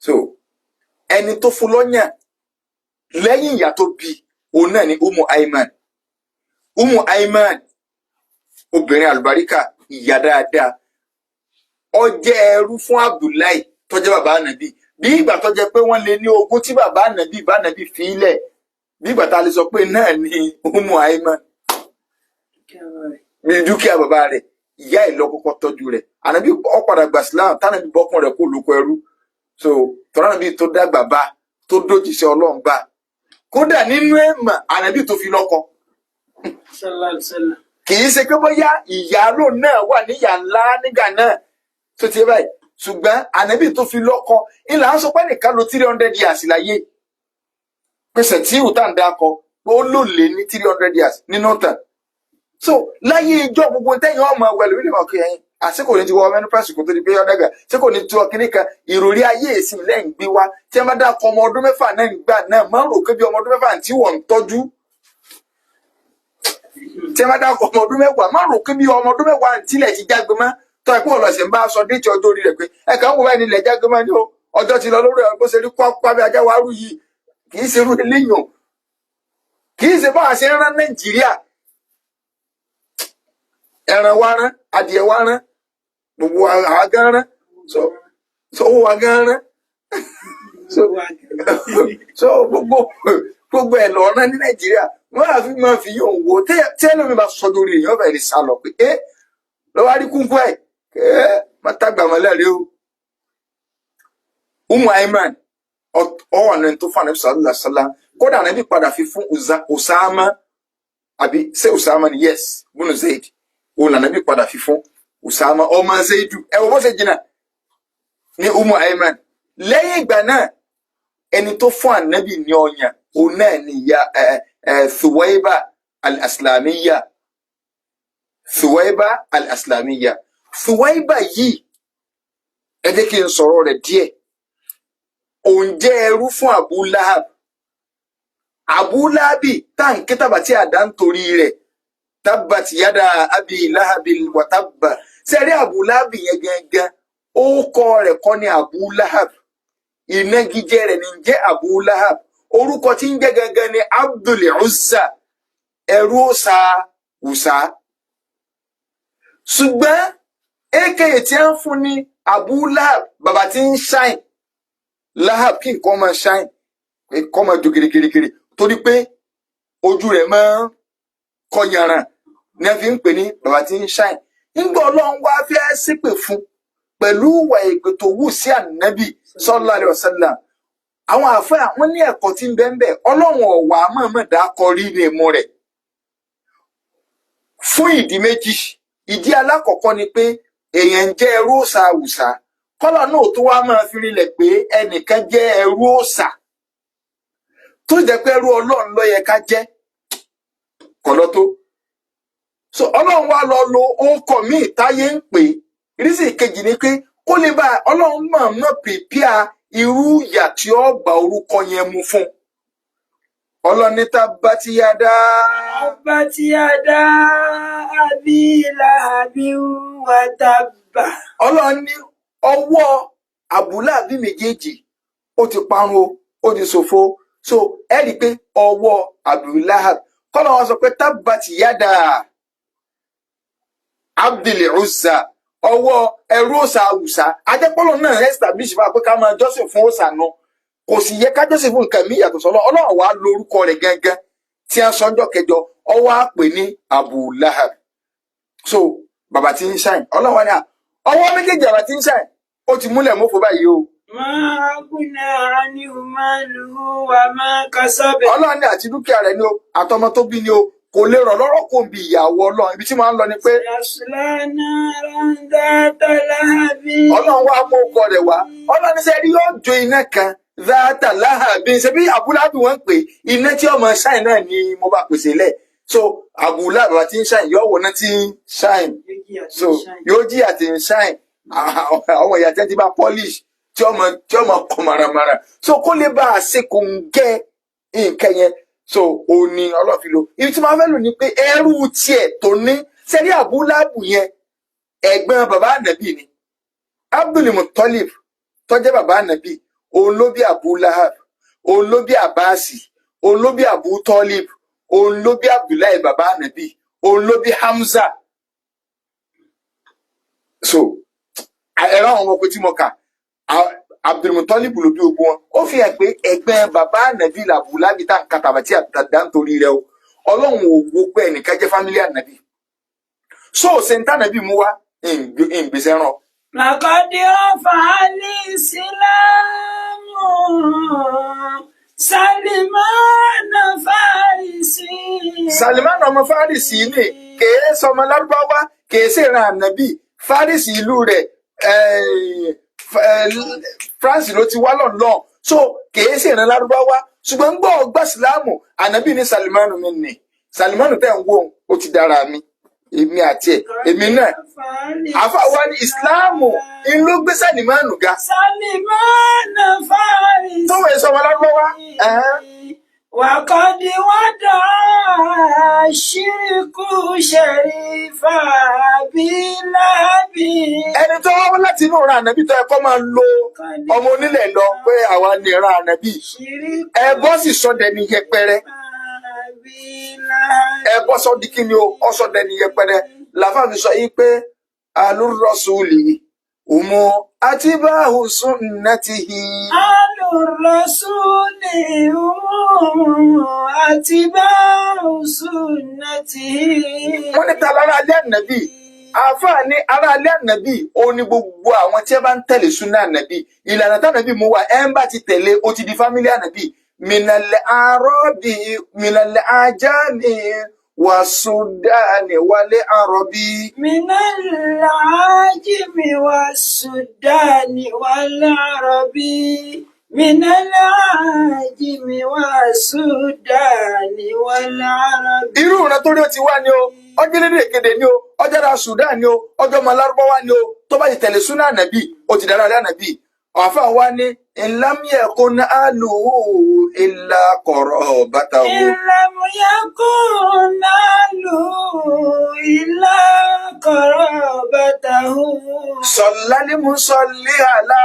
So ẹni tó fún lọ́yàn lẹ́yìn ìyá tó bí òun náà ni Umu Aiman. Umu Aiman, obìnrin àlùbáríkà, ìyá dáadáa, ó jẹ́ ẹrú fún Abdullahi tó jẹ́ bàbá ànábì. Bí ìgbà tó jẹ́ pé wọ́n lé ní ogún tí bàbá ànábì bá ànábì fi ilẹ̀, bí ìgbà tá a lè sọ pé náà ni Umu Aiman ní dúkìá bàbá rẹ̀. Ìyá ẹ̀ ló kọ́kọ́ tọ́jú rẹ̀. Ànábì ó padà gbà Islam tánàbí bọ́kùn rẹ̀ kó lóko ẹrú. So tọ́lá ànábì tó dàgbà bá tó dójúṣe Ọlọ́run bá, kódà nínú ẹ̀mà ànábì tó fi lọ́kọ, kì í ṣe pé bóyá ìyá lò náà wà níyà ńlá nígbà náà tó ti báyìí, ṣùgbọ́n ànábì tó fi lọ́kọ ìlà ń sọ pé nìkan lo 300 years láyé, pèsè tí ìwúta ń dákọ pé ó lò lé ní 300 years nínú tàn. So láyé ìjọ gbogbo tẹ̀yìn ọmọ wẹlú ilé ọkọ yẹn, àsìkò ní ti wọ menopause kò tó di pé ọdẹgà ṣé kò ní tí ọ kíní kan ìròrí ayé èsì lẹ́yìn gbé wá. Tí wọ́n bá dákọ ọmọ ọdún 6 náà nígbà náà, máa ń rò pé bí ọmọ ọdún 6 tí wọ́n ń tọ́jú. Tí wọ́n bá dákọ ọmọ ọdún 10, máa ń rò pé bí ọmọ ọdún 10 tílẹ̀ ti jágbe mọ́ tọ́ ẹ pé ọlọ́sẹ̀ ń bá aṣọ déètì ọjọ́ orí rẹ̀ pé ẹ kàn ń wò báyìí nílẹ̀ jágbe mọ́ ni ó ọjọ́ ti lọ lórí ẹ̀ bó ṣe rí kwá bí ajá wa rú yìí. Kì í ṣe irú eléyìí o, kì í ṣe báwa ṣe ń rán Nàìjíríà, ẹran wa rán, adìẹ wa rán, gbogbo àwa gan rán. So owó wa gan rán. So gbogbo ẹ lọ rán ní Nàìjíríà. Wọn àfi máa fi yóò wò tí ẹlòmíì bá sọ lórí èèyàn bẹ̀rẹ̀ sá lọ pé ẹ lọ́wọ́ arí kúnkún ẹ̀ ẹ má tágbà mọ́lẹ̀ rí o. Umu Aiman ọwọ́ ní tó fún anabi sallallahu alaihi wasallam. Kódà anabi padà fi fún Usama, àbí ṣé Usama ni? Yes, bunu Zaid, òun anabi padà fi fún Usama ọmọ Zaidu. Ẹ wọ́n bó ṣe jìnnà ní Umu Aiman. Lẹ́yìn ìgbà náà, ẹni tó fún anabi ní ọyàn, òun náà ni ìyá ẹ ẹ Thuwaiba al-Aslamiyya. Thuwaiba al-Aslamiyya, Thuwaiba yìí, ẹ jẹ́ kí n sọ̀rọ̀ rẹ̀ díẹ̀. Òun jẹ́ ẹrú fún Abu Lahab. Abúláàbì táǹkì tàbátì àdá ń torí rẹ̀, tabbat yada abi lahabi wa tabba. Sẹ́rí Abúláàbì yẹn gangan, ó kọ́ rẹ̀ kọ́ ní Abu Lahab, ìnagijẹ rẹ̀ ní jẹ́ Abu Lahab. Orúkọ tí ń jẹ́ gangan ní Abdul Uzza, ẹrú òòṣà Ùsà. Ṣùgbọ́n aka tí a ń fún ní Abu Lahab, bàbá tí ń ṣáìn Lahab, kí nǹkan máa ṣáìn, kọ́ máa jó kirikirikiri, torí pé ojú rẹ̀ máa ń kọyanràn ní a fi ń pè ní bàbá tí ń ṣáìn. Nígbà Ọlọ́run wá fẹ́ ṣépè fún pẹ̀lú ìwà èpè tó wù sí Ànábì sallallahu alaihi wasallam, àwọn àfẹ́ àwọn ní ẹ̀kọ́ tí ń bẹ ń bẹ. Ọlọ́run ọ̀wà mọ̀ọ́mọ̀ dákọ rí ní imú rẹ̀ fún ìdí méjì. Ìdí alákọ̀ọ́kọ́ ni pé èèyàn ń jẹ́ ẹrú òòṣà àwùsá, kọ́lọ̀ náà tó wá máa fi rinlẹ̀ pé ẹnìkan jẹ́ ẹrú òòṣà, tó jẹ́ pé ẹrú Ọlọ́run ló yẹ ká jẹ́ kọ̀lọ́ tó. So Ọlọ́run wá lọ lo orúkọ míì táyé ń pè é. Ìrísí kejì ni pé kó lè bá Ọlọ́run mọ̀ọ́mọ̀ pìpìà irú ìyà tí ó gba orúkọ yẹn mú fún. Ọlọ́run ní tabbat yada. Tabbat yada abi lahabin wa tabba. Ọlọ́run ní ọwọ́ Àbúláàbí méjèèjì ó ti parun o, ó ti ṣòfò. So ẹ rí i pé ọwọ́ Abdulahab kọ́lá wọn sọ pé tabbat yada Abdul Uzza, ọwọ́ ẹrú òòṣà àwùsá. Ajẹ́pọ́lọ́ náà establish fún wa pé ká máa jọ́sìn fún òòṣà náà, kò sì yẹ ká jọ́sìn fún nǹkan míì yàtọ̀ sọ́lọ́. Ọlọ́run wàá lórúkọ rẹ̀ gangan tí a sọ́njọ́ kẹjọ, ọwọ́ á pè ní Abu Lahab. So bàbá tí ń ṣàìn, Ọlọ́run wa ni à ọwọ́ méjèèjì bàbá tí ń ṣàìn ó ti múlẹ̀ mọ́fọ́ báyìí o. Ma aghna anhu maluhu wa ma kasab. Ọlọ́run ní àti dúkìá rẹ̀ ni o, àtọmọ tó bí ni o, kò lè rọ̀ lọ́rọ̀ kò ń bi ìyàwó Ọlọ́run. Ibi tí màá ń lọ ni pé Sayasla naran dhata lahabin. Ọlọ́run wá mú ọkọ rẹ̀ wá. Ọlọ́run ní sẹ́rí yóò jó iná kan, dhata lahabin. Ṣe bí Abúlábì wọ́n ń pè iná tí ọmọ ṣáìn náà ni mo bá pèsè lẹ̀. So Abúlábì bàbá tí ń ṣáìn yóò wọ̀ náà tí ń ṣáìn, so yóò jìyà tí ń ṣáìn, àwọn ìyá tí wọ́n ti bá polish tí ọmọ kọ maramara. So kó lè bá a ṣe kò ń gẹ nǹkan yẹn. So òun ni Ọlọ́run fi lo ibi tí wọ́n fẹ́ lò ní pé ẹrú tiẹ̀ tó ní sẹ́rí Abúlábù yẹn, ẹ̀gbọ́n bàbá ànàbì ni. Abdul Muttalib tó jẹ́ bàbá ànàbì, òun ló bí Abu Lahab, òun ló bí Abasi, òun ló bí Abu Talib, òun ló bí Abdullahi bàbá ànàbì, òun ló bí Hamza. So ẹ̀rọ àwọn ọmọ tí mo kà, Abdul Muttalib ló bí ogun wọn. Ó fi hàn pé ẹ̀gbọ́n bàbá ànàbì làbú lábì tá à ń ka tàbátì àtàdá nítorí rẹ o. Ọlọ́run ò wo pé ẹnìkan jẹ́ family ànàbì, so ṣe ń tànàbì mú wá ìgbésẹ̀ ràn. لقد رفع الإسلام سلمان فارسي. Salimani ọmọ Fárìsì ni, kèé sọmọ Lárúbáwá, kèé sì ran ànábì. Fárìsì ìlú rẹ̀ France ló ti wá lọ́nà, so kèé sì ran Lárúbáwá. Ṣùgbọ́n gbọ́ ọgbà sílámù, ànábì ní Salimani mi nì. Salimani tẹ̀ ń wò ó ti dára mi, èmi àti ẹ̀, èmi náà àfa wa ní ìsìláàmù ń ló gbé Salimani ga. سلمان فارسي. Tó wẹ̀ sọmọ Lárúbáwá. Ẹ̀hẹ́n. وقد وضع الشرك شريف أبي لهب. Ẹni tó wá láti inú ìran ànábì tó yẹ kó máa lo ọmọ onílẹ̀ lọ pé àwa ní ìran ànábì, شرك ẹbọ sì sọ dẹni yẹpẹrẹ. أبي لهب. Ẹbọ sọ di kí ni o, ọsọ dẹni yẹpẹrẹ. Làfà fi sọ yìí pé alurọsùlì umu atibáhu sunnatihi. آل الرسول هم أتباع سنته. Wọ́n ní ta lára alẹ́ ànábì? Àáfàá ní ará alẹ́ ànábì ó ní gbogbo àwọn tí ẹ bá ń tẹ̀lé súnà ànábì, ìlànà tànábì mú wa, ẹ ń bá ti tẹ̀lé, ó ti di family ànábì. Minal arabi minal ajami wa sudani wal arabi. من العاجم والسودان والعرب، من العاجم والسودان والعرب. Irú ìran tó rí ó ti wá ni o, ọjọ́ lédè kéde ni o, ọjọ́ ara Sudan ni o, ọjọ́ ọmọ Lárúbáwá ni o, tó bá ti tẹ̀lé súnà ànábì, ó ti dára alẹ́ ànábì. Àáfàá wa ní In lam yakun ahluhu illa qarabatahu. إن لم يكن أهله إلا قرابته. صلى المصلي على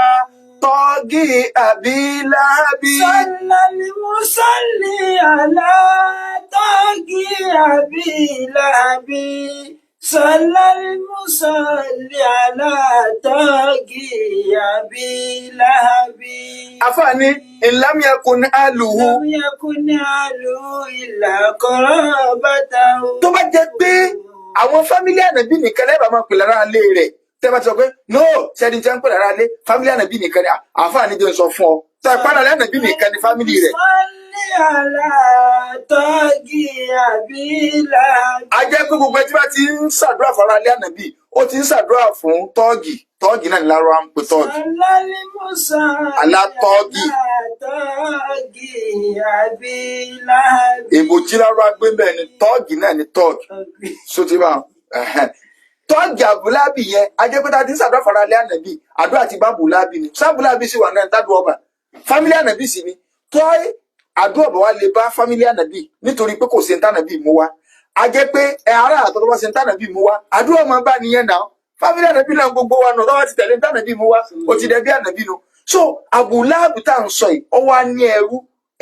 طاغي أبي لهب. صلى المصلي على طاغي أبي لهب. صلى المصلي على طاغي أبي لهب. Àfààní in lam yakun ahluhu. لم يكن أهله إلا قرابته. Tó bá jẹ́ pé àwọn family ànàbí nìkan lẹ́bàá máa pè lára ilé rẹ̀, tẹ́ bá ti sọ pé no, sẹ́ni tí wọ́n ń pè lára ilé family ànàbí nìkan ni, àfààní jẹ́ ń sọ fún ọ tó ẹ padà lẹ́nàbí nìkan ni family rẹ̀. صل على طاغي أبي لهب. A jẹ́ pé gbogbo ẹtí bá ti ń ṣàdúrà fún ara ilé ànàbí, ó ti ń ṣàdúrà fún tọ́ọ̀gì. Tọ́ọ̀gì náà ní lárúbáwá ń pè tọ́ọ̀gì. صلى المصلي Alá tọ́ọ̀gì. على طاغي أبي لهب. Èbò tí lárúbáwá gbé bẹ́ẹ̀ ni tọ́ọ̀gì náà ni tọ́ọ̀gì sóti bá tọ́ọ̀gì àbúlábì yẹn. A jẹ́ pé tá a ti ń ṣàdúrà fún ara ilé ànàbí, àdúrà ti bá bùlábì ni sábùlábì sì wà náà tádùn ọba family ànàbí sì ni tọ́ àdúrà bá wa lè bá family ànàbí nítorí pé kò sí ní tànàbí mú wa. A jẹ́ pé ẹ ará àtọ́ tó bá ṣe ní tànàbí mú wa, àdúrà máa bá nìyẹn náà. Family ànàbí náà gbogbo wa nù tó bá ti tẹ̀lé ní tànàbí mú wa, ó ti dẹ̀bi ànàbí nu. So àbúláàbù tá à ń sọ yìí, ó wá ní ẹrú.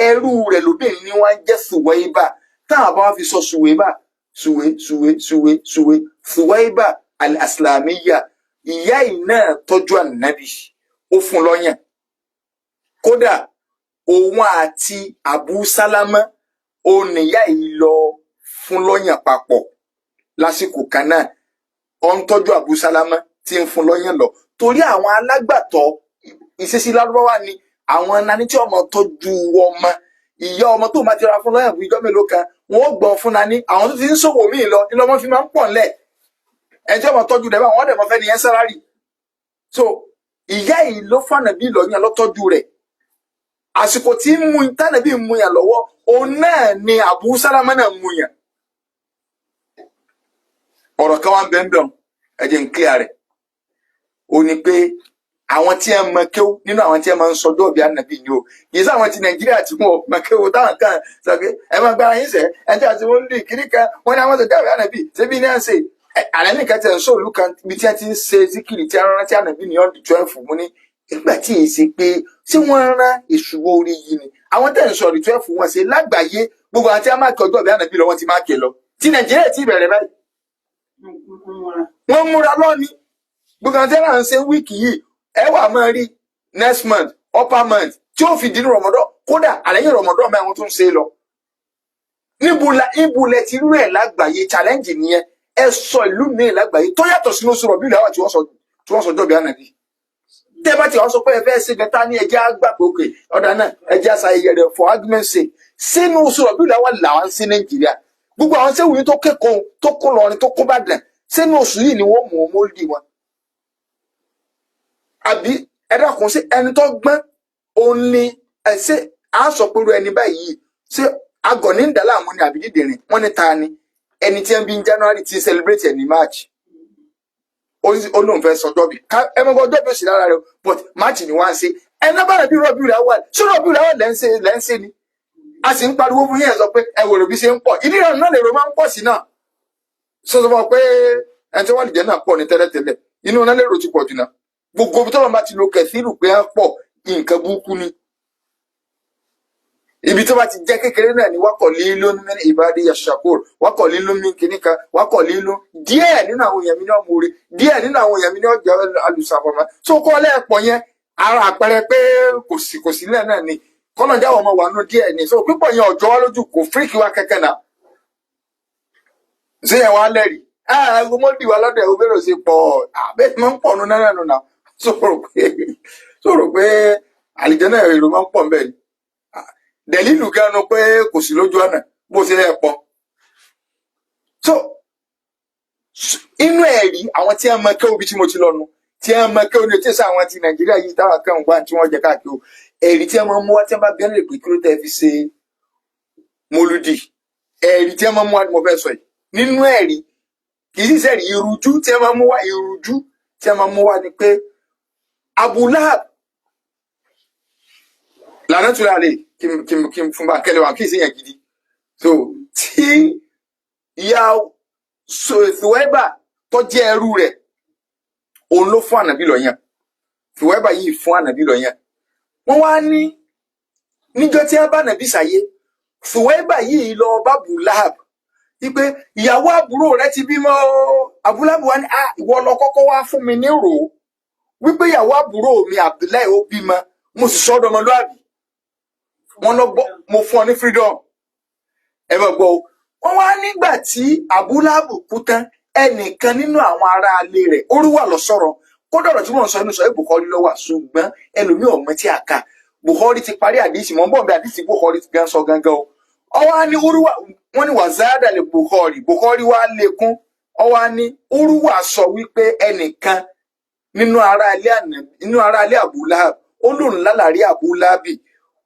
Ẹrú rẹ̀ lóbìnrin ni wọ́n ń jẹ́ Sùwẹ́ibà. Táwọn bá wá fi sọ Sùwẹ́ibà, Sùwé Sùwé Sùwé Sùwé, Sùwẹ́ibà al-Aslamiyya, ìyá yìí náà tọ́jú ànábì, ó fún lọ́yàn. Kódà òun àti Abu Salama, òun níyà yìí lọ fún lọ́yàn papọ̀ lásìkò kan náà. Ó ń tọ́jú Abu Salama tí ń fún lọ́yàn lọ torí àwọn alágbàtọ́. Ìṣesí lárúbáwá ni àwọn nani tí ọmọ tọ́jú ọmọ, ìyá ọmọ tó máa ti ra fún lọ́yàn fún ijọ́ mélòó kan, wọn ó gbọ́n fún nani. Àwọn tó ti ń ṣòwò míì lọ ní lọ́mọ fi máa ń pọ̀ ńlẹ̀. Ẹni tí ọmọ tọ́jú rẹ̀ báwọn, wọ́n dẹ̀ mọ́ fẹ́ nìyẹn salary. So ìyá yìí ló fànà bí lọ́yàn lọ́tọ́jú rẹ̀. Àsìkò tí ń mu tánàbí ń mu yàn lọ́wọ́, òun náà ni Abu Salama náà mu yàn. Ọ̀rọ̀ kan wá ń bẹ́ẹ̀ bẹ́ẹ̀, ẹ jẹ́ n clear rẹ̀. Ó ní pé àwọn tí ẹ mọ kéwú nínú àwọn tí ẹ máa ń sọjọ́ òbí ànàbí ni o, kì í sáwọn ti Nàìjíríà tí wọn ò mọ kéwú táwọn kan sọ pé ẹ máa gbára yín sẹ ẹ tí àti wọn lè kiri kan wọn ní àwọn sọjọ́ òbí ànàbí ṣébi ní à ń ṣe àlẹ́ nìkan tẹ̀ ń sọ òlù kan ibi tí wọ́n ti ń ṣe síkìrì tí wọ́n rántí ànàbí ní on the 12. Mú ní nígbà tí èyí ṣe pé ṣé wọ́n rán èṣù wọ orí yìí ni àwọn tẹ̀ ń sọ the 12 wọn ṣe lágbàáyé. Gbogbo àwọn tí wọ́n máa kí ọjọ́ òbí ànàbí lọ, wọ́n ti máa kí lọ. Ti Nàìjíríà ti bẹ̀rẹ̀ báyìí, wọ́n múra lọ́ni. Gbogbo àwọn tí wọ́n ń ṣe week yìí, ẹ wà máa rí next month, upper month, tí ó fi dínú rọmọdọ́. Kódà àlẹ́yìn rọmọdọ́ mẹ́ àwọn tó ń ṣe lọ. Níbo la níbo lẹ ti rú ẹ̀ lágbàáyé? Challenge nìyẹn. Ẹ sọ ìlú míì lágbàáyé tó yàtọ̀ sínú oṣù rọ̀bí ìlú àwọn tí wọ́n sọ jọ̀bí ànàbí. Tẹ́ bá ti wọ́n sọ pé ẹ fẹ́ ṣe gẹ́ta ní ẹjẹ́ àgbà pé òkè ọ̀dà náà ẹjẹ́ àṣà ayẹyẹ rẹ̀ for argument sake sínú oṣù rọ̀bí ìlú àwọn làwọn sí Nàìjíríà. Gbogbo àwọn sẹ́wọ̀n yìí tó kẹ́kọ̀ọ́ tó kó lọrin tó kó Bàdàn sínú oṣù yìí ni wọ́n mú ọmọ òdì wọn. Àbí ẹ dákun, sí ẹni tó gbọ́n òun ni ẹ ṣé à ń sọ pé irú ẹni báyìí, ṣé agọ̀ ní ìdálàmú ni àbí dídìrín? Wọ́n ní ta ni ẹni tí ń bí ní January tí ń celebrate ẹ̀ ní March, ó lóun fẹ́ sọjọ́ bí ẹ mọ̀ ọjọ́ bí ó sì lára rẹ, but March ni wọ́n á ṣe. Ẹ náà bá rẹ̀ bí rọ̀bì rẹ̀ wà, ṣé rọ̀bì rẹ̀ wà lẹ́ ń ṣe ni? A sì ń pariwo fún yẹn sọ pé ẹ wòrò bí ṣe ń pọ̀, ìdí ìrànú náà lèrò máa ń pọ̀ sí náà. Sọ sọ fún ọ pé ẹni tí wọ́n lè jẹ́ náà pọ̀ ní tẹ́lẹ̀tẹ́lẹ̀, inú náà lèrò ti pọ̀ jù náà. Gbogbo ibi tọ́lọ́ bá ti lo kẹ̀síìrù pé á pọ̀, nǹkan burúkú ni. Ibi tó bá ti jẹ́ kékeré náà ni wákọ̀ lílo ní ìbádí yashakur, wákọ̀ lílo ní kinní kan, wákọ̀ lílo díẹ̀ nínú àwọn èèyàn mi ní ọmọ orí, díẹ̀ nínú àwọn èèyàn mi ní ọjà alùsàfọ̀mọ́ tó kọ́ lẹ́ẹ̀pọ̀ yẹn. Ara àpẹẹrẹ pé kò sí kò sílẹ̀ náà ni kọ́nà jáwọ́ ọmọ wà nù díẹ̀ ni. So pípọ̀ yẹn ọ̀jọ́ wa lójú kò fíríkì wa kẹ́kẹ́ náà. Ṣé yẹn wá lẹ́rìí ẹ̀ mọ́dì wa lọ́dọ̀ ẹ̀ o bẹ̀rẹ̀ sí pọ̀ àbẹ́ máa ń pọ̀ nù náà nù náà. Sọ̀rọ̀ pé àlìjẹ́ náà èrò máa ń pọ̀ nbẹ̀ ni dẹ̀lílù ganu pé kò sí lójú ọ̀nà bó ṣe lẹ́ pọ̀. So inú ẹ̀rí àwọn tí a mọ kẹ́ obi tí mo ti lọ nu tí a mọ kẹ́ oní tí sọ àwọn ti Nàìjíríà yìí táwọn kan wà tí wọ́n jẹ káàkiri o. Ẹ̀rí tí a máa mú wá tí a bá bí ẹ́nì pé kí ló tẹ́ fi ṣe mólúdì, ẹ̀rí tí a máa mú wá ni mo fẹ́ sọ yìí. Nínú ẹ̀rí, kì í sì sẹ́rí ìrújú tí a máa mú wá, ìrújú tí a máa mú wá ni pé Abu Lahab Lànà tó lálẹ́ kí n fún bá kẹ́lẹ́ wa kí n sì yàn gidi. So tí ìyá Thuwaiba tó jẹ́ ẹrú rẹ̀, òun ló fún ànàbí lọ́yàn. Thuwaiba yìí fún ànàbí lọ́yàn. Wọ́n wá ní níjọ́ tí wọ́n bá ànàbí sáyé, Thuwaiba yìí lọ bá Abu Lahab wípé ìyàwó àbúrò rẹ̀ ti bímọ o. Abu Lahab wá ní, ah, ìwọ lọ kọ́kọ́ wá fún mi ní rò ó wípé ìyàwó àbúrò mi Abdullahi ó bímọ, mo sì sọ ọ́ dọmọlúàbí. Wọ́n lọ gbọ́, mo fún ọ ní freedom. Ẹ bá gbọ́ o. Wọ́n wá nígbà tí Abu Lahab kú tán, ẹnìkan nínú àwọn aráalé rẹ̀ orúwà lọ sọ̀rọ̀. Kódà ọ̀rọ̀ tí wọ́n sọ inú sọ Bukhari ló wà, ṣùgbọ́n ẹlòmíì ọmọ tí a kà. Bukhari ti parí àdìsí mọ́ bọ̀ bí àdìsí Bukhari ti gan sọ gangan o. Ọwọ́ á ní orúwà, wọ́n ní wàzádà lè Bukhari, Bukhari wá lékún. Ọwọ́ á ní orúwà sọ wípé ẹnìkan nínú aráalé àná, nínú aráalé Abu Lahab, ó lóun lálàrí Abu Lahabi.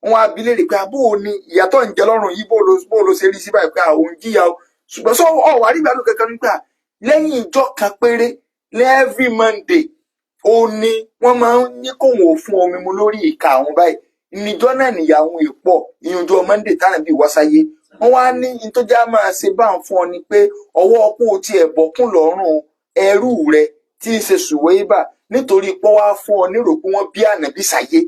Wọn á bi léèrè pé abó ni ìyàtọ̀ ń jẹ lọ́rùn yìí, bó ló ṣe rí sí báyìí pé àwọn jìyà o, ṣùgbọ́n sọ ọ wà rí ìgbádùn kankan nígbà lẹ́yìn ìjọ kan péré every Monday, ó ní wọ́n máa ń ní kóun ò fún omi mu lórí ìka àwọn báyìí. Níjọ́ náà níyàwó ìpọ̀ ìyànjọ́ Monday tánà bíi wáṣáyé. Wọ́n wá ní ní tó já máa ṣe bá ń fún ọ ni pé ọwọ́ kó o tiẹ̀ bọ́kùn lọ́rùn ẹrú rẹ tí í ṣe Sùwéébà, nítorí pé wá fún ọ nírò pé wọ́n bí ànàbí sáyé,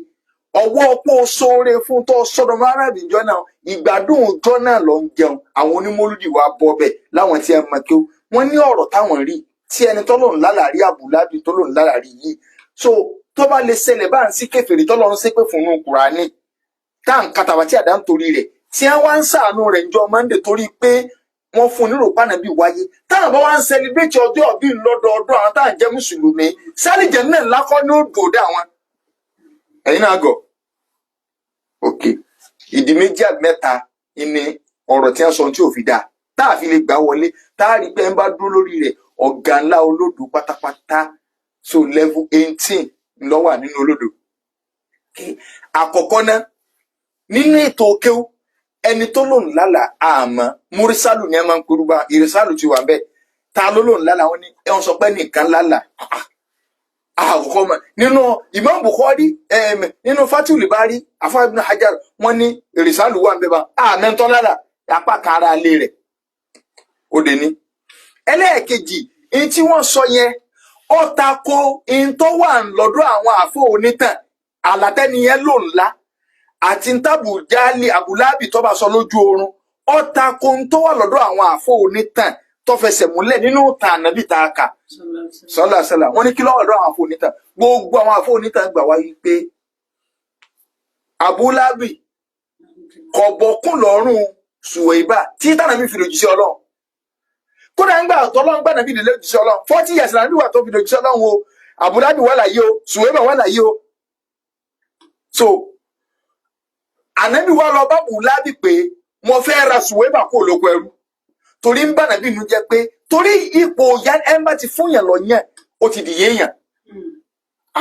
ọwọ́ pé o sóore fún tó sọ́dọ̀ máràbí ìjọ náà, ìgbádùn ìjọ náà lọ ń jẹun. Àwọn onímọ̀lúdì wa bọ́ bẹ̀ láwọn tí ẹ mọ̀ kí ó wọ́n ní ọ̀rọ̀ táwọn rí tí ẹni tọ́lọ́run lálàrí àbúlábì tọ́lọ́run lálàrí yìí. So tó bá lè ṣẹlẹ̀ bá ń sí kèfèrí tọ́lọ́run ṣépè fún un Kùránì tá à ń katàwá tí àdá ń torí rẹ̀ tí wọ́n wá ń ṣàánú rẹ̀ níjọ́ Monday torí pé wọ́n fún un nírò pànàbí wáyé, táwọn bá wá ń celebrate ọjọ́ ìbí lọ́dọọdún, àwọn táwọn jẹ́ mùsùlùmí sálìjẹ́ náà lákọ́ ní ó dòdò àwọn ẹ̀yin náà gọ̀. Ok, ìdí méjì àbí mẹ́ta ni ọ̀rọ̀ tí wọ́n sọ tí ò fi dáa tá a fi lè gbà wọlé, tá a rí pé ń bá dúró lórí rẹ̀ ọ̀gá ńlá olódò pátápátá. So level 18 ló wà nínú olódò. Àkọ́kọ́ náà nínú ètò kéwú, ẹni tó lòun lálàá àmọ́ múrísálù ni ẹ máa ń korúbá ìrísálù ti wà ń bẹ. Ta ló lòun lálàá? Wọn ni ẹ wọn sọ pé nìkan lálàá àkọ́kọ́ mọ̀ nínú Imam Bukhari, nínú Fathul Bari afa Ibn Hajar, wọn ní ìrísálù wà ń bẹ bá àmẹ́ńtọ́ lálàá apá kan ara lé rẹ̀ ó dé ní. Ẹlẹ́ẹ̀kejì, èyí tí wọ́n sọ yẹn ó tako ihun tó wà lọ́dọ̀ àwọn àfọ onítàn àlàtẹ́niyẹn ló ńlá àti ntàbù jáálì àbúlábì tó bá sọ lójú oorun. Ó tako ohun tó wà lọ́dọ̀ àwọn àfọ onítàn tó fẹsẹ̀ múlẹ̀ nínú ìtàn ànábì tá a kà sọlá sọlá. Wọ́n ní kí ló wà lọ́dọ̀ àwọn àfọ onítàn? Gbogbo àwọn àfọ onítàn gbà wáyé pé àbúlábì kò bọ́kùn lọ́rùn Sùwẹ́bà tí tànàbí fi lòdì sí Ọlọ́run. Kódà ń gbà tọ́lọ́run gbà nàbí lòdì sí Ọlọ́run, 40 years nàbí wà tó fi lòdì sí Ọlọ́run o. Àbúlábì wà láyé o, Sùwẹ́bà wà láyé o. So ànábì wa lọ bá Bùlábì pé mo fẹ́ ra Sùwẹ́bà kó lóko ẹrú, torí ń bá nàbí inú jẹ́ pé torí ipò ya ẹ ń bá ti fún yàn lọ yàn ó ti dìye yàn.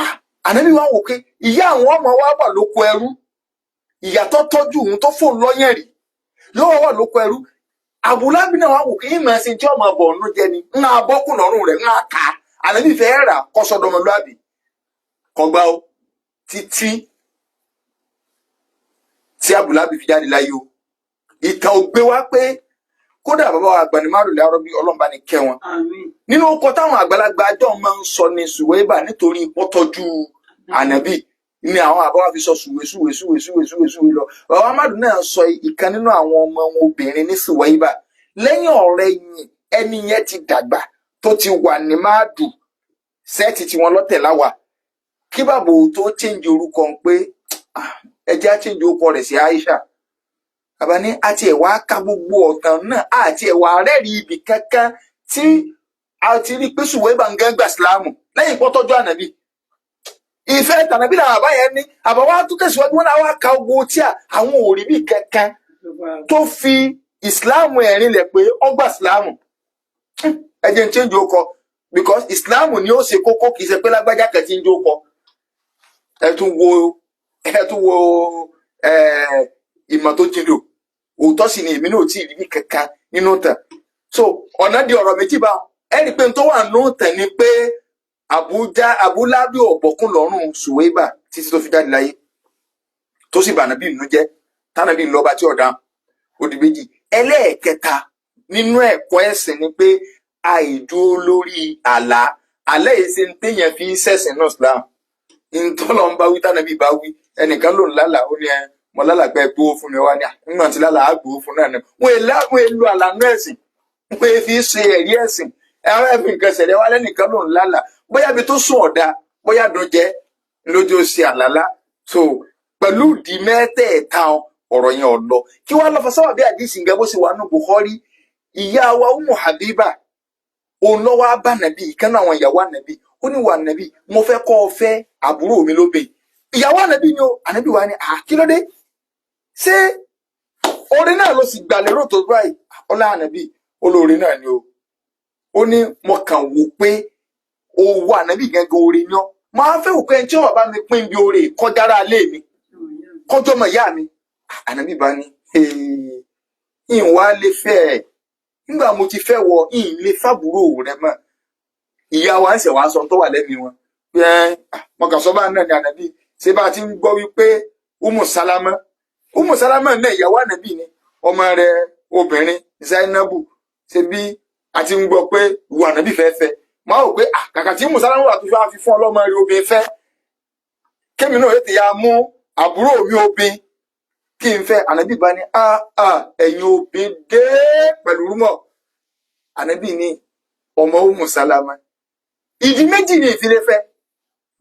Ah, ànábì wa wò pé ìyá àwọn ọmọ wa wà lóko ẹrú, ìyá tó tọ́jú òun tó fóun lọ́yàn rí yóò wá wà lóko ẹrú. Àbúlábì náà wà wò pé ìmọ̀ ẹ̀sìn tí ọmọ bọ̀ ọ̀nù jẹ ni ń abọ́kùn lọ́rùn rẹ̀ ń ká. Ànábì fẹ́ rà kọ́sọ́dọ̀mọlúàbí kọgbá o títí tí Abúlábì fi jáde láyé o. Ìtàn ò gbé wá pé kódà bàbá wa àgbà ní márùn-ún arọ́bí ọlọ́mọba ní kẹ́ wọn. Àmín. Nínú ọkọ táwọn àgbàlagbà àjọ máa ń sọ ní Sùwẹ́bà nítorí pọ́tọ́jú ànábì ni àwọn àbá wa fi sọ sùwé sùwé sùwé sùwé sùwé sùwé lọ. Bàbá amadu náà sọ ìkan nínú àwọn ọmọ wọn obìnrin ní Sùwẹ́bà lẹ́yìn ọ̀rẹ́ yìí. Ẹni yẹn ti dàgbà tó ti wà ní máàdù sẹ́ẹ̀tì tí wọ́n lọ́tẹ̀ láwà kí bàbá ò tó change orúkọ ń pé, "Ah, ẹ jẹ́ á change orúkọ rẹ̀ sí Aisha." Bàbá ní àti ẹ̀wà ká gbogbo ọ̀tàn náà àti ẹ̀wà rẹ́rìí ibì kankan tí a ti rí pé Sùwẹ́bà ń gán gbà sílámù lẹ́yìn pọ́tọ́jú ànábì. Ìfẹ́ tànàbí làwọn àbá yẹn ní àbá wa tún tẹ̀síwájú wọn náà wá ka ogun tí àwọn ò rí bí kankan tó fi ìsìláàmù ẹ̀rin lẹ̀ pé ó gbà síláàmù. Ẹ jẹ́ n change orúkọ because ìsìláàmù ni ó ṣe kókó, kì í ṣe pé lágbájá kan ti ń jókòó. Ẹ tún wo ìmọ̀ tó jìnlò. Òótọ́ sì ni èmi náà ò tí ì rí bí kankan nínú tàn. So ọ̀nà di ọ̀rọ̀ méjì bá ẹ rí i pé n tó wà nínú tàn ni pé Àbújá Abúlábí ọ̀bọ̀kún lọ́rùn Sùwẹ́bà títí tó fi jáde láyé. Tó sì bà ànábì nínú jẹ́, tánàbí lọ́ba tí ọ̀dà ó di méjì. Ẹlẹ́ẹ̀kẹta nínú ẹ̀kọ́ ẹ̀sìn ni pé àìdúró lórí àlá. Àlá yìí ṣe ń téèyàn fi ń ṣẹ̀sìn náà Islam. Ntọ́lọ́ ń bá wí, tánàbí bá wí, ẹnìkan ló ń lálàá, ó ní ẹ mọ lálàá pé gbowó fún mi wá ní à nígbà tí lálàá á gbowó fún náà ni. Wọ́n èlò àlá nú ẹ̀sìn, wọ́n fi ṣe ẹ̀rí ẹ̀sìn. Ẹ̀rọ ẹ̀fìn nǹkan ṣẹlẹ̀ wá lẹ́nìkan ló ń lálàá, bóyá ibi tó sùn ọ̀dà, bóyá dùn jẹ́ lójú ó ṣe àlálá. So pẹ̀lú ìdí mẹ́tẹ̀ẹ̀ta, ọ̀rọ̀ yẹn ò lọ. Kí wàá lọ fọ sábà bí àdìsí nǹkan bó ṣe wà nù Bukhari, ìyá wa Umu Habiba, òun lọ́wọ́ á bá nàbí ìkànnì àwọn ìyàwó ànàbí. Ó ní, wà nàbí, mo fẹ́ kọ́ ọ fẹ́ àbúrò mi lóbìn. Ìyàwó ànàbí ni ó. Ànàbí wa ni, à kí ló dé? Ṣé orin náà ló sì gbà lérò tó báyìí? Ọlá ànàbí olóore náà ni o. Ó ní mo kàn wò pé owó ànàbí gẹ́gẹ́ oore ni ọ́, máa fẹ́ wò pé ẹni tí ó bá mi pín bí oore kọjára alé mi, kọjọ́ mọ̀ ìyá mi. Ànàbí bá ní ìwà lè fẹ́ ẹ̀ nígbà mo ti fẹ́ wọ ìyìn lè fàbúrò rẹ mọ́. Ìyá wa ń ṣẹ̀ wá sọ tó wà lẹ́mìí wọn pé mo kàn sọ bá náà ní ànàbí ṣé bá a ti ń gbọ́ wípé Umu Salama, Umu Salama náà ìyàwó ànàbí ni, ọmọ rẹ obìnrin Zainabu, ṣe bí a ti ń gbọ́ pé ìwọ ànàbí fẹ́ fẹ́, máa wò pé kàkà tí Umu Salama wà tó fi fún ọlọ́mọ rẹ obìnrin fẹ́, kémi náà tètè ya mú àbúrò mi obìnrin kí n fẹ́. Ànàbí bá ní ẹ̀yin obìnrin dé pẹ̀lú rúmọ̀. Ànàbí ní ọmọ Umu Salama, ìdí méjì ni ìfilé fẹ́.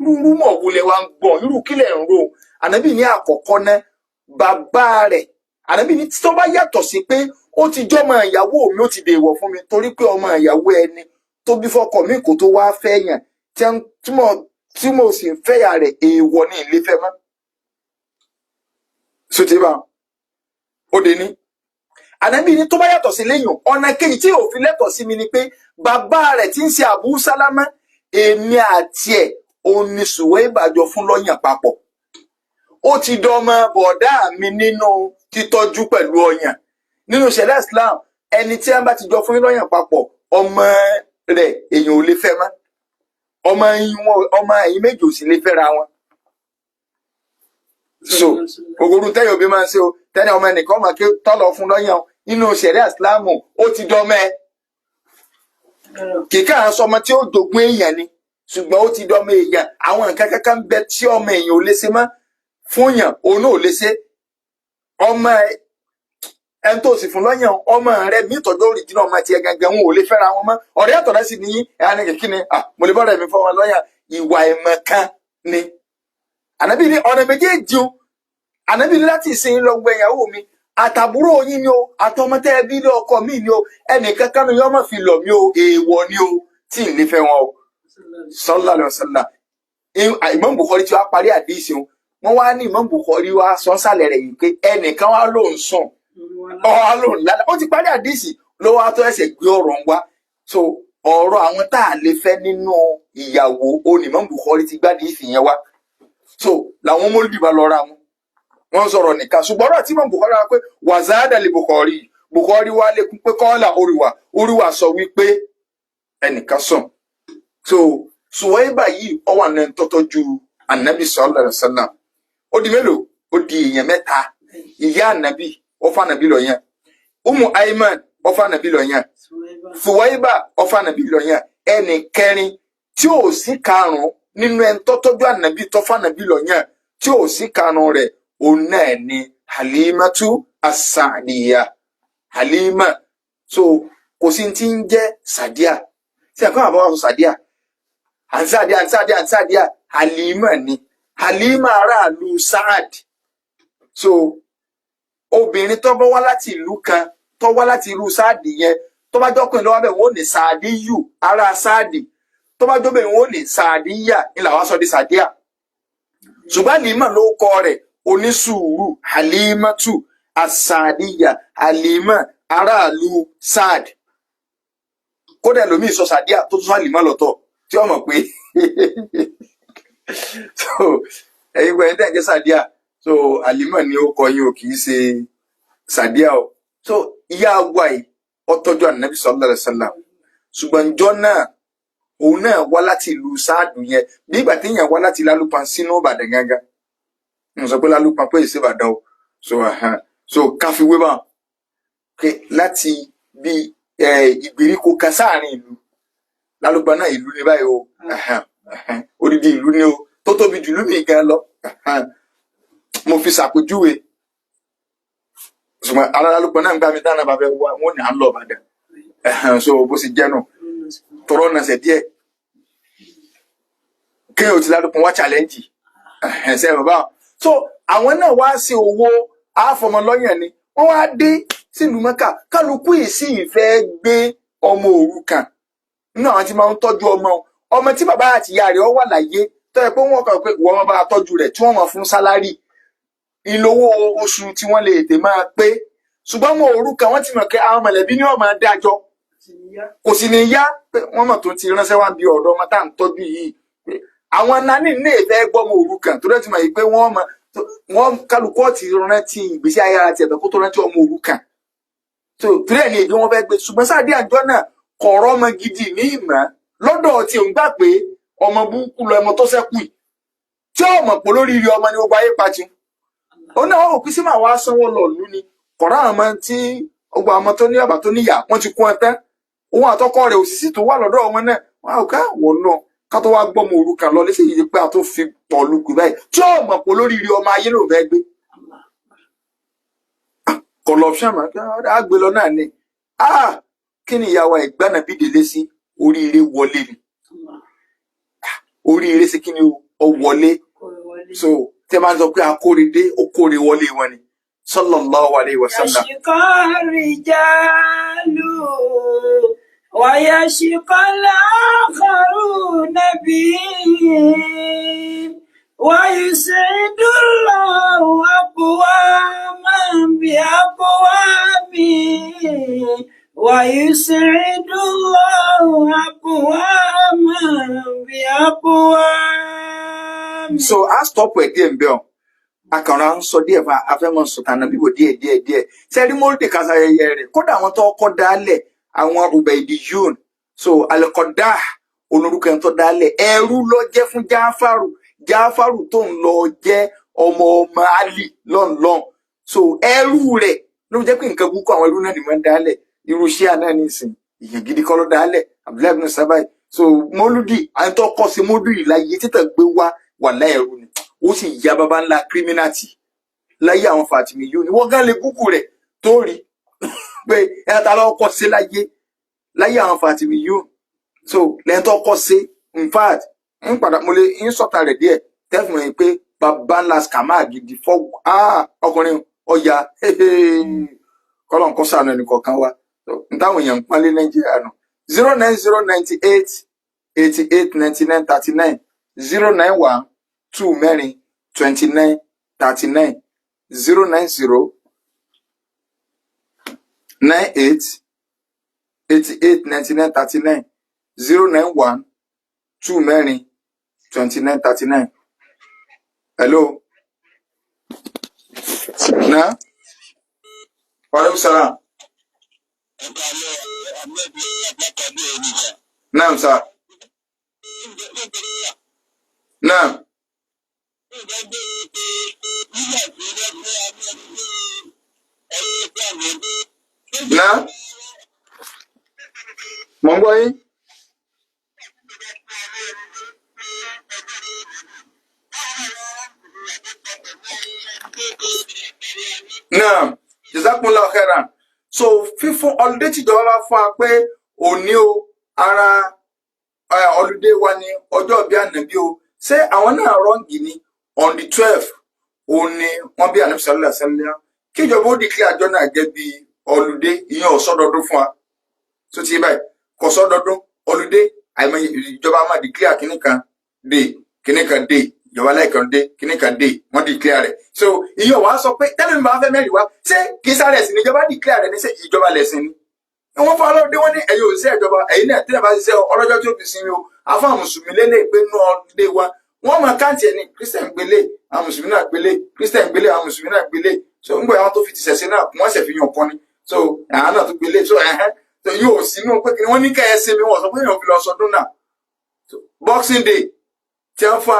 Irú rúmọ̀ wo lẹ wá ń gbọ́? Irú kílẹ̀ ń ro? Ànàbí ní àkọ́kọ́ ná, bàbá rẹ̀, ànàbí ní tó bá yàtọ̀ sí pé ó ti jọ́mọ ìyàwó mi, ó ti dèèwọ̀ fún mi, torí pé ọmọ ìyàwó ẹni tó bí fọ́kọ mi kò tó wá fẹ́ yàn tí mo sì ń fẹ́yà rẹ̀, èèwọ̀ ní ilé fẹ́ mọ́. Sotí bá ó dé ní ànábì ní tó bá yàtọ̀ sí lẹ́yìn, ọ̀nà kejì tí òfin lẹ́tọ̀ sí mi ni pé bàbá rẹ̀ tí ń ṣe Abu Salama, èmi àti ẹ̀ òun ni Suwaiba jọ fún lọ́yàn papọ̀, ó ti dọmọ bọ̀dá mi nínú títọ́jú pẹ̀lú ọyàn. Nínú ìṣẹ̀lẹ̀ Islam, ẹni tí wọ́n bá ti jọ fún lọ́yàn papọ̀, ọmọ rẹ̀ èèyàn ò lè fẹ́ mọ́. Ọmọ ọmọ ẹ̀yìn méjì ò sì lè fẹ́ra wọn. So ògòrú tẹ́yọ̀ òbí máa ń ṣe o, tẹ́lẹ̀ ọmọ ẹnìkan ọmọ kí tọ́lọ̀ fún lọ́yàn, nínú ìṣẹ̀lẹ̀ Islam ó ti dọmọ ẹ. Kíkà à ń sọ ọmọ tí ó jogún èèyàn ni, ṣùgbọ́n ó ti dọmọ èèyàn. Àwọn nǹkan kankan ń bẹ tí ọmọ èèyàn ò lè ṣe mọ́ fún yàn, òun náà ò lè ṣe. Ọmọ ẹni tó sì fún lọ́yàn, ọmọ rẹ mí ìtọ́jú òrìjìnà ọmọ tiẹ̀ gangan, wọn ò lè fẹ́ra wọn mọ́. Ọ̀rẹ́ àtọ̀rẹ́ sì ní ẹ̀hán ní kíni, mo lè bọ́ọ̀rẹ́ mi fọ́ wọn lọ́yàn. Ìwà ìmọ̀ kan ni. Ànábì ní ọ̀nà méjèèjì o. Ànábì ní láti ìsìn lọ gbẹ ìyàwó mi àtàbúrò yín ni o, àtọmọtẹ ẹbí ilé ọkọ mi ni o, ẹnìkan kánú yọmọ fi lọ mí o, èèwọ̀ ni o tí ì lè fẹ́ wọn o. Sallallahu alaihi wasallam. Imam Bukhari tí wàá parí àdéhìsí wọn, wọn wá ní Imam Bukhari wá sọ sálẹ̀ rẹ̀ yìí pé ẹnìkan wá lóun sùn, ọ̀hún lóun lálẹ́, ó ti parí àdéhìsí ló wá tó ẹsẹ̀ gbé ọ̀rọ̀ ń wá. So ọ̀rọ̀ àwọn tá a lè fẹ́ nínú ìyàwó ó ní Imam Bukhari ti gbádìí ìfìyẹn wá. So làwọn mólúdì bá lọ ra wọn, wọn sọ̀rọ̀ nìkan. Ṣùgbọ́n ọ̀rọ̀ tí Imam Bukhari wá pé wàzáàdà lè Bukhari, Bukhari wá lékún pé kọ́ọ̀là oríwà oríwà sọ wípé ẹnìkan sùn. So Suwaiba yìí ọwọ́ àná tọ́tọ́ ju anabi sallallahu alaihi wasallam. Ó di mélòó? Ó di èèyàn mẹ́ta. Ìyá anabi, ó fún anabi lọ yẹn. Umu Aiman, ó fún anabi lọ yẹn. Suwaiba, ó fún anabi lọ yẹn. Ẹnì kẹrin tí ò sí karùnún nínú ẹni tọ́tọ́jú anabi tó fún anabi lọ yẹn, tí ò sí karùnún rẹ̀, òun náà ni Halimatu As-Sa'diya. Halima. So kò sí ti ń jẹ́ Sàdíà tí àkọ́ àbáwá sọ Sàdíà, àǹsàdíà, àǹsàdíà, àǹsàdíà, Halima ni. Halima aráàlú Saad. So obìnrin tó bá wá láti ìlú kan, tó wá láti ìlú Saadi yẹn, tó bá jọkùnrin lọ́wọ́ bẹ̀, wọ́n ní Saadiyu, ará Saadi. Tó bá jọbìnrin, wọ́n ní Saadiya ní làwọn sọ di Sàdíà. Ṣùgbọ́n Halima ló kọ rẹ̀, onísùúrù, Halimatu Asadiya, Halima aráàlú Saad. Kódà ẹlòmíì sọ Sàdíà tó tún Halima lọ́tọ̀ tí ó mọ̀ pé. So ẹ̀yin gbọ́dọ̀ tẹ̀ ń jẹ́ Sàdíà, so Halima ni ó kọ yín o, kì í ṣe Sàdíà o. So ìyá wa yìí, ó tọ́jú ànábì sallallahu alaihi wasallam. Ṣùgbọ́n njọ́ náà, òun náà wá láti ìlú Sáàdù yẹn, bí ìgbà téèyàn wá láti Lálùpàn sínú Ìbàdàn gangan. N sọ pé lálùpàn pé ìṣèbàdàn o. So so káfíwé bá pé láti bí ìgbèríko kan sáàrin ìlú, lálùpàn náà ìlú ní báyìí o. Odidi ìlú ni o, tó tóbi jù lú mi gan lọ. Mo fi ṣàpèjúwe, ṣùgbọ́n alálùpàn náà ń gbà mí dáná bàbá wa, wọn ní à ń lọ Ìbàdàn. So bó ṣe jẹ́ nù tọrọ nàṣẹ díẹ̀ kéèyàn ò ti lálùpàn wá challenge ẹsẹ bàbá. So àwọn náà wá sí owó àfọmọlọ́yàn ni wọ́n wá dé sílùú Mẹ́kà. Kálukú yìí sì fẹ́ gbé ọmọ òrukàn nínú àwọn tí máa ń tọ́jú ọmọ ọmọ tí bàbá àti ìyá rẹ̀ wà láyé, tó yẹ pé wọ́n kàn pé wọ́n máa bá tọ́jú rẹ̀, tí wọ́n máa fún salary ìlówó oṣù tí wọ́n lè tè máa pé. Ṣùgbọ́n ọmọ òrukàn, wọ́n ti mọ̀ pé àwọn mọ̀lẹ́bí ni wọ́n máa dájọ́, kò sì ní yá pé wọ́n mọ̀ tó ti ránṣẹ́ wá bí ọ̀dọ́ ọmọ tá à ń tọ́jú yìí. Àwọn nání ní ìfẹ́ gbọ́mọ òrukàn tó dẹ́ ti mọ̀ yìí pé wọ́n mọ̀ wọ́n kálukú ọ̀tí rántí ìgbésí ayé ara tiẹ̀ kó tó rántí ọmọ òrukàn. Tó torí ẹ̀ ní èdè wọn fẹ́ gbé. Ṣùgbọ́n sáàdì àjọ náà kọ̀ọ̀rọ̀ ọmọ gidi ní ìmọ̀ lọ́dọ̀ tí òun gbà pé ọmọ burúkú lọ ọmọ tó ṣẹ́kù yìí, tí ọmọ pò lórí ire ọmọ ni gbogbo ayé pati. Ó náà wọ́n kú sí màá wá sanwó lọ lú ni kọ̀ọ̀rọ̀ àwọn ọmọ tí ọgbà ọmọ tó ní bàbá tó níyà wọ́n ti kún ẹ tán. Òun àtọkọ rẹ̀ òsìsì tó wà lọ́dọ̀ wọn náà wọn ò ká wọ̀ náà ká tó wá gbọ́mọ òrukàn lọ lẹ́sẹ̀ yìí pé a tó fi pọ̀ lukú báyìí tí ọmọ pò lórí ire ọmọ ayé ló fẹ́ gbé corruption mà á gbé lọ náà ni. Kí ni ìyàwó ìgbàna bí délé sí oríire wọlé ni oríire sí kí ni ó wọlé. So tí a máa ń sọ pé akóredé ó kóre wọlé wọn ni, sallallahu alayhi wa sallam. Yashqa rijalu wa yashqa al-akharuna bihim wa yusidu Allahu aqwaman bi aqwamihim wa yusidu Allahu aqwaman bi aqwamihim. So a stop ẹ̀ díẹ̀ nbẹ́ ọ akànrà ń sọ díẹ̀ fún afẹ́mọ̀ sọ̀tàn bíbò díẹ̀ díẹ̀ díẹ̀ sẹ́rí mọ́lùdì kásá ayẹyẹ rẹ̀. Kódà àwọn tó kọ́ dálẹ̀, àwọn Ubaidiyun, so alikọ́dá olórúkọ ẹni tó dálẹ̀, ẹrú ló jẹ́ fún Jáfàrù. Jáfàrù tó ń lọ jẹ́ ọmọ ọmọ Ali lọ́nlọ́n. So ẹrú rẹ̀ ló jẹ́ pé nǹkan burúkú àwọn ẹrú náà ni wọ́n dálẹ̀. Irú ṣíà náà ní ìsìn, ìyẹn gidi kọ́ ló dálẹ̀, Abdullahi ibn Sabai. So mọ́lúdì, àwọn tó kọ́ sí mọ́lúdì láyé títà gbé wá wà láẹ̀rú ni, ó sì ya baba ńlá kírímínàtì láyé àwọn Fàtìmí yóò ní wọ́n gán lè gúgù rẹ̀ tó rí pé ẹ̀ta lọ́wọ́ kọ́ sí láyé láyé àwọn Fàtìmí yóò. So lẹ́yìn tó kọ́ sí, in fact, ń padà mo lè ń sọ̀tà rẹ̀ díẹ̀ tẹ́fù mọ̀ pé baba ńlá scammer gidi fọ́ ọkùnrin ọ̀yà kọ́lọ̀ ń kọ́ sànù ẹnì kọ̀ọ̀kan wa. N táwọn èèyàn ń pọ́nlé Nàìjíríà nù. 09098889939, 091 2 4 29 39, 09098889939, 091 2 4 29 39. Hello. Na waaleykum salaam. Naam sir. Naam. Naam, mo ń gbọ́ yín. Naam, jazakumullahu khairan. So fífún ọlùdé tìjọba bá fún wa pé òní o, ara ọlùdé wa ni ọjọ́ bí ànábì o, ṣé àwọn náà rọ́ǹgì ni? On the 12 òun ni wọ́n bí ànábì sallallahu alaihi wasallam. Kí ìjọba ó dìklẹ́ àjọ náà gẹ́gẹ́ bí ọlùdé, ìyẹn ọ̀sọ́dọọdún fún wa tó ti yé báyìí, kò sọ́dọọdún ọlùdé. Àìmọye ìjọba máa dìklẹ́ kínní kan dé, kínní kan dé, ìjọba láìkan dé, kínní kan dé, wọ́n dìklẹ́ rẹ̀. So ìyẹn wàá sọ pé tẹ́lẹ̀ mi bá fẹ́ mẹ́rin wá, ṣé kì í sáré ẹ̀sìn ni ìjọba dìklẹ́ rẹ̀ ní? Ṣé ìjọba lẹ̀sìn ni wọ́n fún ọlọ́dẹ? Wọ́n ní ẹ̀yin òṣìṣẹ́ ìjọba, ẹ̀yin náà tẹ́lẹ̀ bá ṣiṣẹ́ ọlọ́jọ́ tí ó fi sinmi o. Afáwọn mùsùlùmí lélẹ̀ pé nú ọdẹ wa wọ́n máa káǹtì ẹ̀ ní Christian gbélé, àwọn mùsùlùmí náà gbélé, Christian gbélé, àwọn mùsùlùmí náà gbélé. So ń gbọ́ àwọn tó fi ti ṣẹ̀ṣẹ̀ náà wọ́n ṣẹ̀ fi yàn kọ́ ni. So àwọn náà tó gbélé. So ẹ̀hẹ́n, so yóò sínú pé kí ni wọ́n ní kẹ́ ẹ sinmi, wọ́n sọ pé èèyàn fi lọ sọdún náà. So, Boxing Day tí wọ́n fa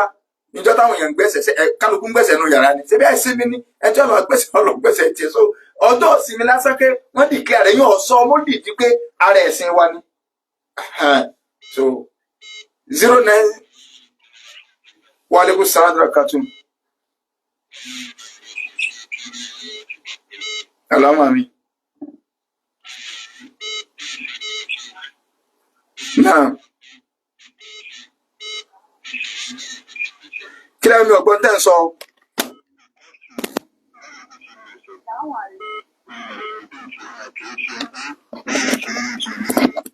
Níjọ́ táwọn èèyàn ń gbẹ̀sẹ̀ ṣe, ẹ kálukú ń gbẹ̀sẹ̀ nù yàrá ni, ṣebí àìsinmi ni ẹjọ́ lọ gbẹ̀sẹ̀ ọlọ gbẹ̀sẹ̀ tiẹ̀. So ọjọ́ ìsinmi lásán pé wọ́n dìklẹ́ rẹ̀ yóò sọ mọ́lìdì pé ara ẹ̀sìn wa ni. So 09 wa aleykum salaam wa rahmatulah. Alama mi. Náà kí lẹ́yìn mi ọ̀gbọ́n tẹ́ ń sọ.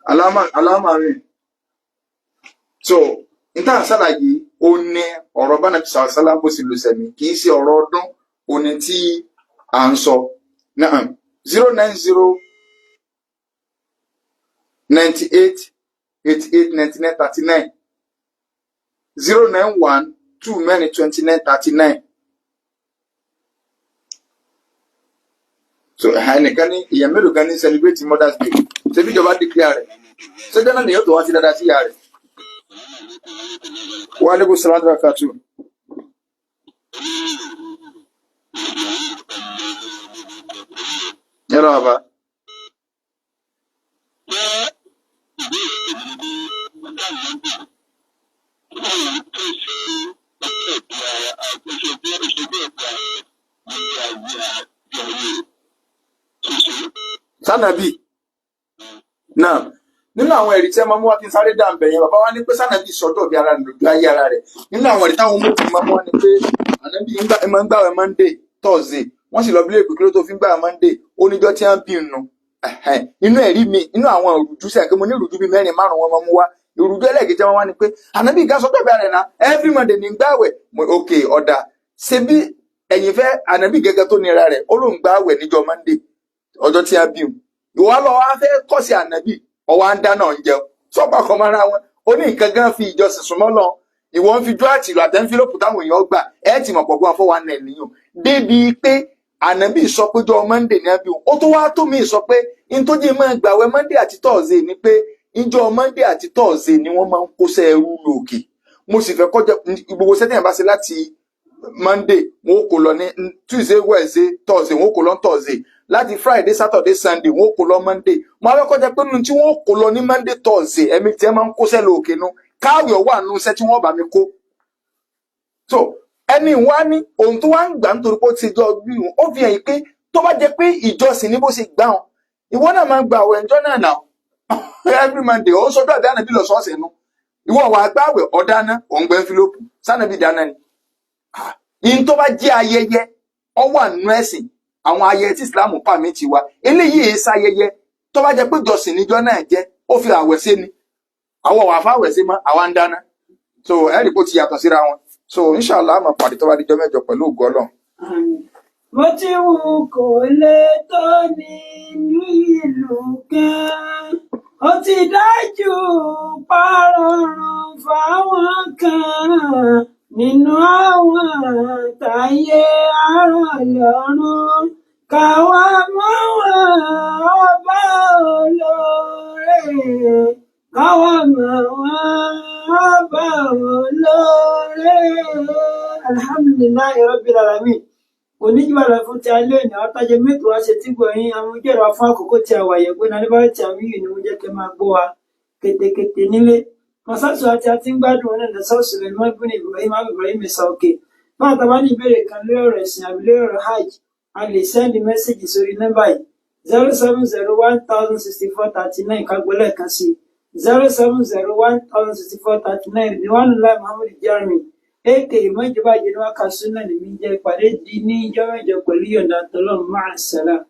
Alama alama mi. So n tá à ń ṣàlàyé ó ní ọ̀rọ̀ bá nàbí sàlá bó sì lù sẹ̀mí, kì í ṣe ọ̀rọ̀ ọdún òní tí à ń sọ. Náà 090 98 88 99 39, 091 2 mẹ́rin 29 39. So ẹnìkan ní èèyàn mélòó kan ní celebrate Mother's Day, ṣebí ìjọba declare rẹ̀, ṣé jọ́nà nìyẹn tó wá sí dáadáa sí ìyá rẹ̀. Wa aleykum salaam wa rahmatulah. Yẹ́rọ bàbá. Sanabi náà nínú àwọn ẹ̀rí tí ẹ máa mú wá kí n sáré dà ń bẹ̀ yẹn, bàbá wa ní pé sanabi sọdọ̀ bí ara rẹ̀ lójú ayé ara rẹ̀. Nínú àwọn ẹ̀rí táwọn mọ̀tò máa mú wá ni pé ànábì máa ń gbààwẹ̀ Monday, Thursday. Wọ́n sì lọ bí léèpé kí ló tó fi ń gbààwẹ̀ Monday, ó níjọ́ tí wọ́n bí ń nu. Inú ẹ̀rí mi, inú àwọn ìrújú sẹ́yìn pé mo ní ìrújú bíi mẹ́rin márùn-ún wọn máa mú wá. Ìrújú ẹlẹ́ẹ̀kejì wọn wá ni pé ànábì gan sọdọ̀ bí ara rẹ̀ náà every Monday ní gbààwẹ̀. Ok, ọ̀dà ṣe bí ẹ̀yin fẹ́ ànábì gẹ́gẹ́ tó nira rẹ̀, ó lóun gbààwẹ̀ níjọ́ Monday, ọjọ́ tí a bí un. Ìwọ lọ wá fẹ́ kọ́sí ànábì, ọwọ́ à ń dáná ń jẹun sọ́pà kan mọ́ra wọn. Ó ní nǹkan gan fi ìjọsìn súnmọ́ lọ, ìwọ ń fi jó àtìlù àtẹ́ńfílọ́pù táwọn èèyàn gbà ẹ ti mọ̀ pọ̀ gbọ́n fọwọ́ nà níyàn débi pé ànábì sọ pé jọ Monday ní abí òun. Ó tó wá tó mi sọ pé n tó jẹ́ máa gbàwẹ̀ Monday àti Thursday ni pé ìjọ Monday àti Thursday ni wọ́n máa ń kóṣẹ́ ẹrú lòkè. Mo sì fẹ́ kọjá gbogbo sẹ́tẹ̀yìn bá ṣe láti Monday, wọn ó kó lọ ní Tuesday, Wednesday, Thursday, wọn ó kó lọ ní Thursday. Láti Friday, Saturday, Sunday, wọn ó kó lọ Monday. Mo á fẹ́ kọjá pé nínú tí wọn ó kó lọ ní Monday, Thursday, ẹ̀mí tí ẹ máa ń kóṣẹ́ lòkè nu káwé ọwọ́ àánú iṣẹ́ tí wọ́n bá mi kó. So ẹni wá ní ohun tó wá ń gbà nítorí pé ó ti jọ bí òun, ó fi hàn yìí pé tó bá jẹ pé ìjọsìn ní bó ṣe gbà wọn, ìwọ náà máa ń gba àwẹ̀ ẹjọ́ náà náà every Monday. Ó ń sọjọ́ àbí ànábì lọ sọ́ọ̀sẹ̀ nu, ìwọ wà gbàwẹ̀ ọ̀dáná, òun gbẹ́ fílópù sànàbì dáná ni. In tó bá jẹ́ ayẹyẹ ọ wà nínú ẹ̀sìn, àwọn ayẹyẹ tí Islam pàmì ti wa, eléyìí èé sáyẹyẹ. Tó bá jẹ́ pé ìjọsìn níjọ́ náà jẹ́, ó fi àwẹ̀ ṣe ni àwọn wà fáwẹ̀ ṣe mọ́, àwa ń dáná. So ẹ̀rí kó ti yàtọ̀ síra wọn. So inshallah, a máa pàdé tó bá dijọ́ mẹ́jọ pẹ̀lú ògo Ọlọ́run. Àmín. Bó ti wù kó lè tó nínú ìlú kan, ó ti dájú párọ̀rùn fáwọn kan nínú àwọn táyé àrùn lọ́rùn káwa mọ́ wọn ọba olóore, káwa mọ́ wọn ọba olóore. Alhamdulillahi rabbil alamin. Oníjìbàlà fún ti alẹ́ òní àtàjẹ mẹ́tò wá ṣe tí gbọ̀nyìn amújẹ́rọ fún àkókò tí a wà yẹ pé nàlẹ́bàrẹ̀ tí a mí yìí ni wọ́n jẹ́ kẹ́ máa gbọ́ wa kétékété nílé. Mọ̀sáàsù àti àti ń gbádùn wọn náà sọ́ọ̀sù rẹ̀ mọ́ ibùdó Ibrahim Abu Ibrahim Sàókè. Báwo ta bá ní ìbéèrè kan lórí ọ̀rọ̀ ẹ̀sìn àbí lórí ọ̀rọ̀ hajj, a lè sẹ́ndì mẹ́sẹ̀gì sórí nọ́mbà yìí 070 1064 39, kágbọ́lẹ̀ kan sí 070 1064 39. Ridwanullah Muhammad Jeremy aka ìmọ̀ ìjọba ìjọba kásúnà lèmi jẹ́. Ìpàdé di ní ìjọ mẹ́jọ pẹ̀lú yọ̀ǹda tọ́lọ́run. Máa sàlám.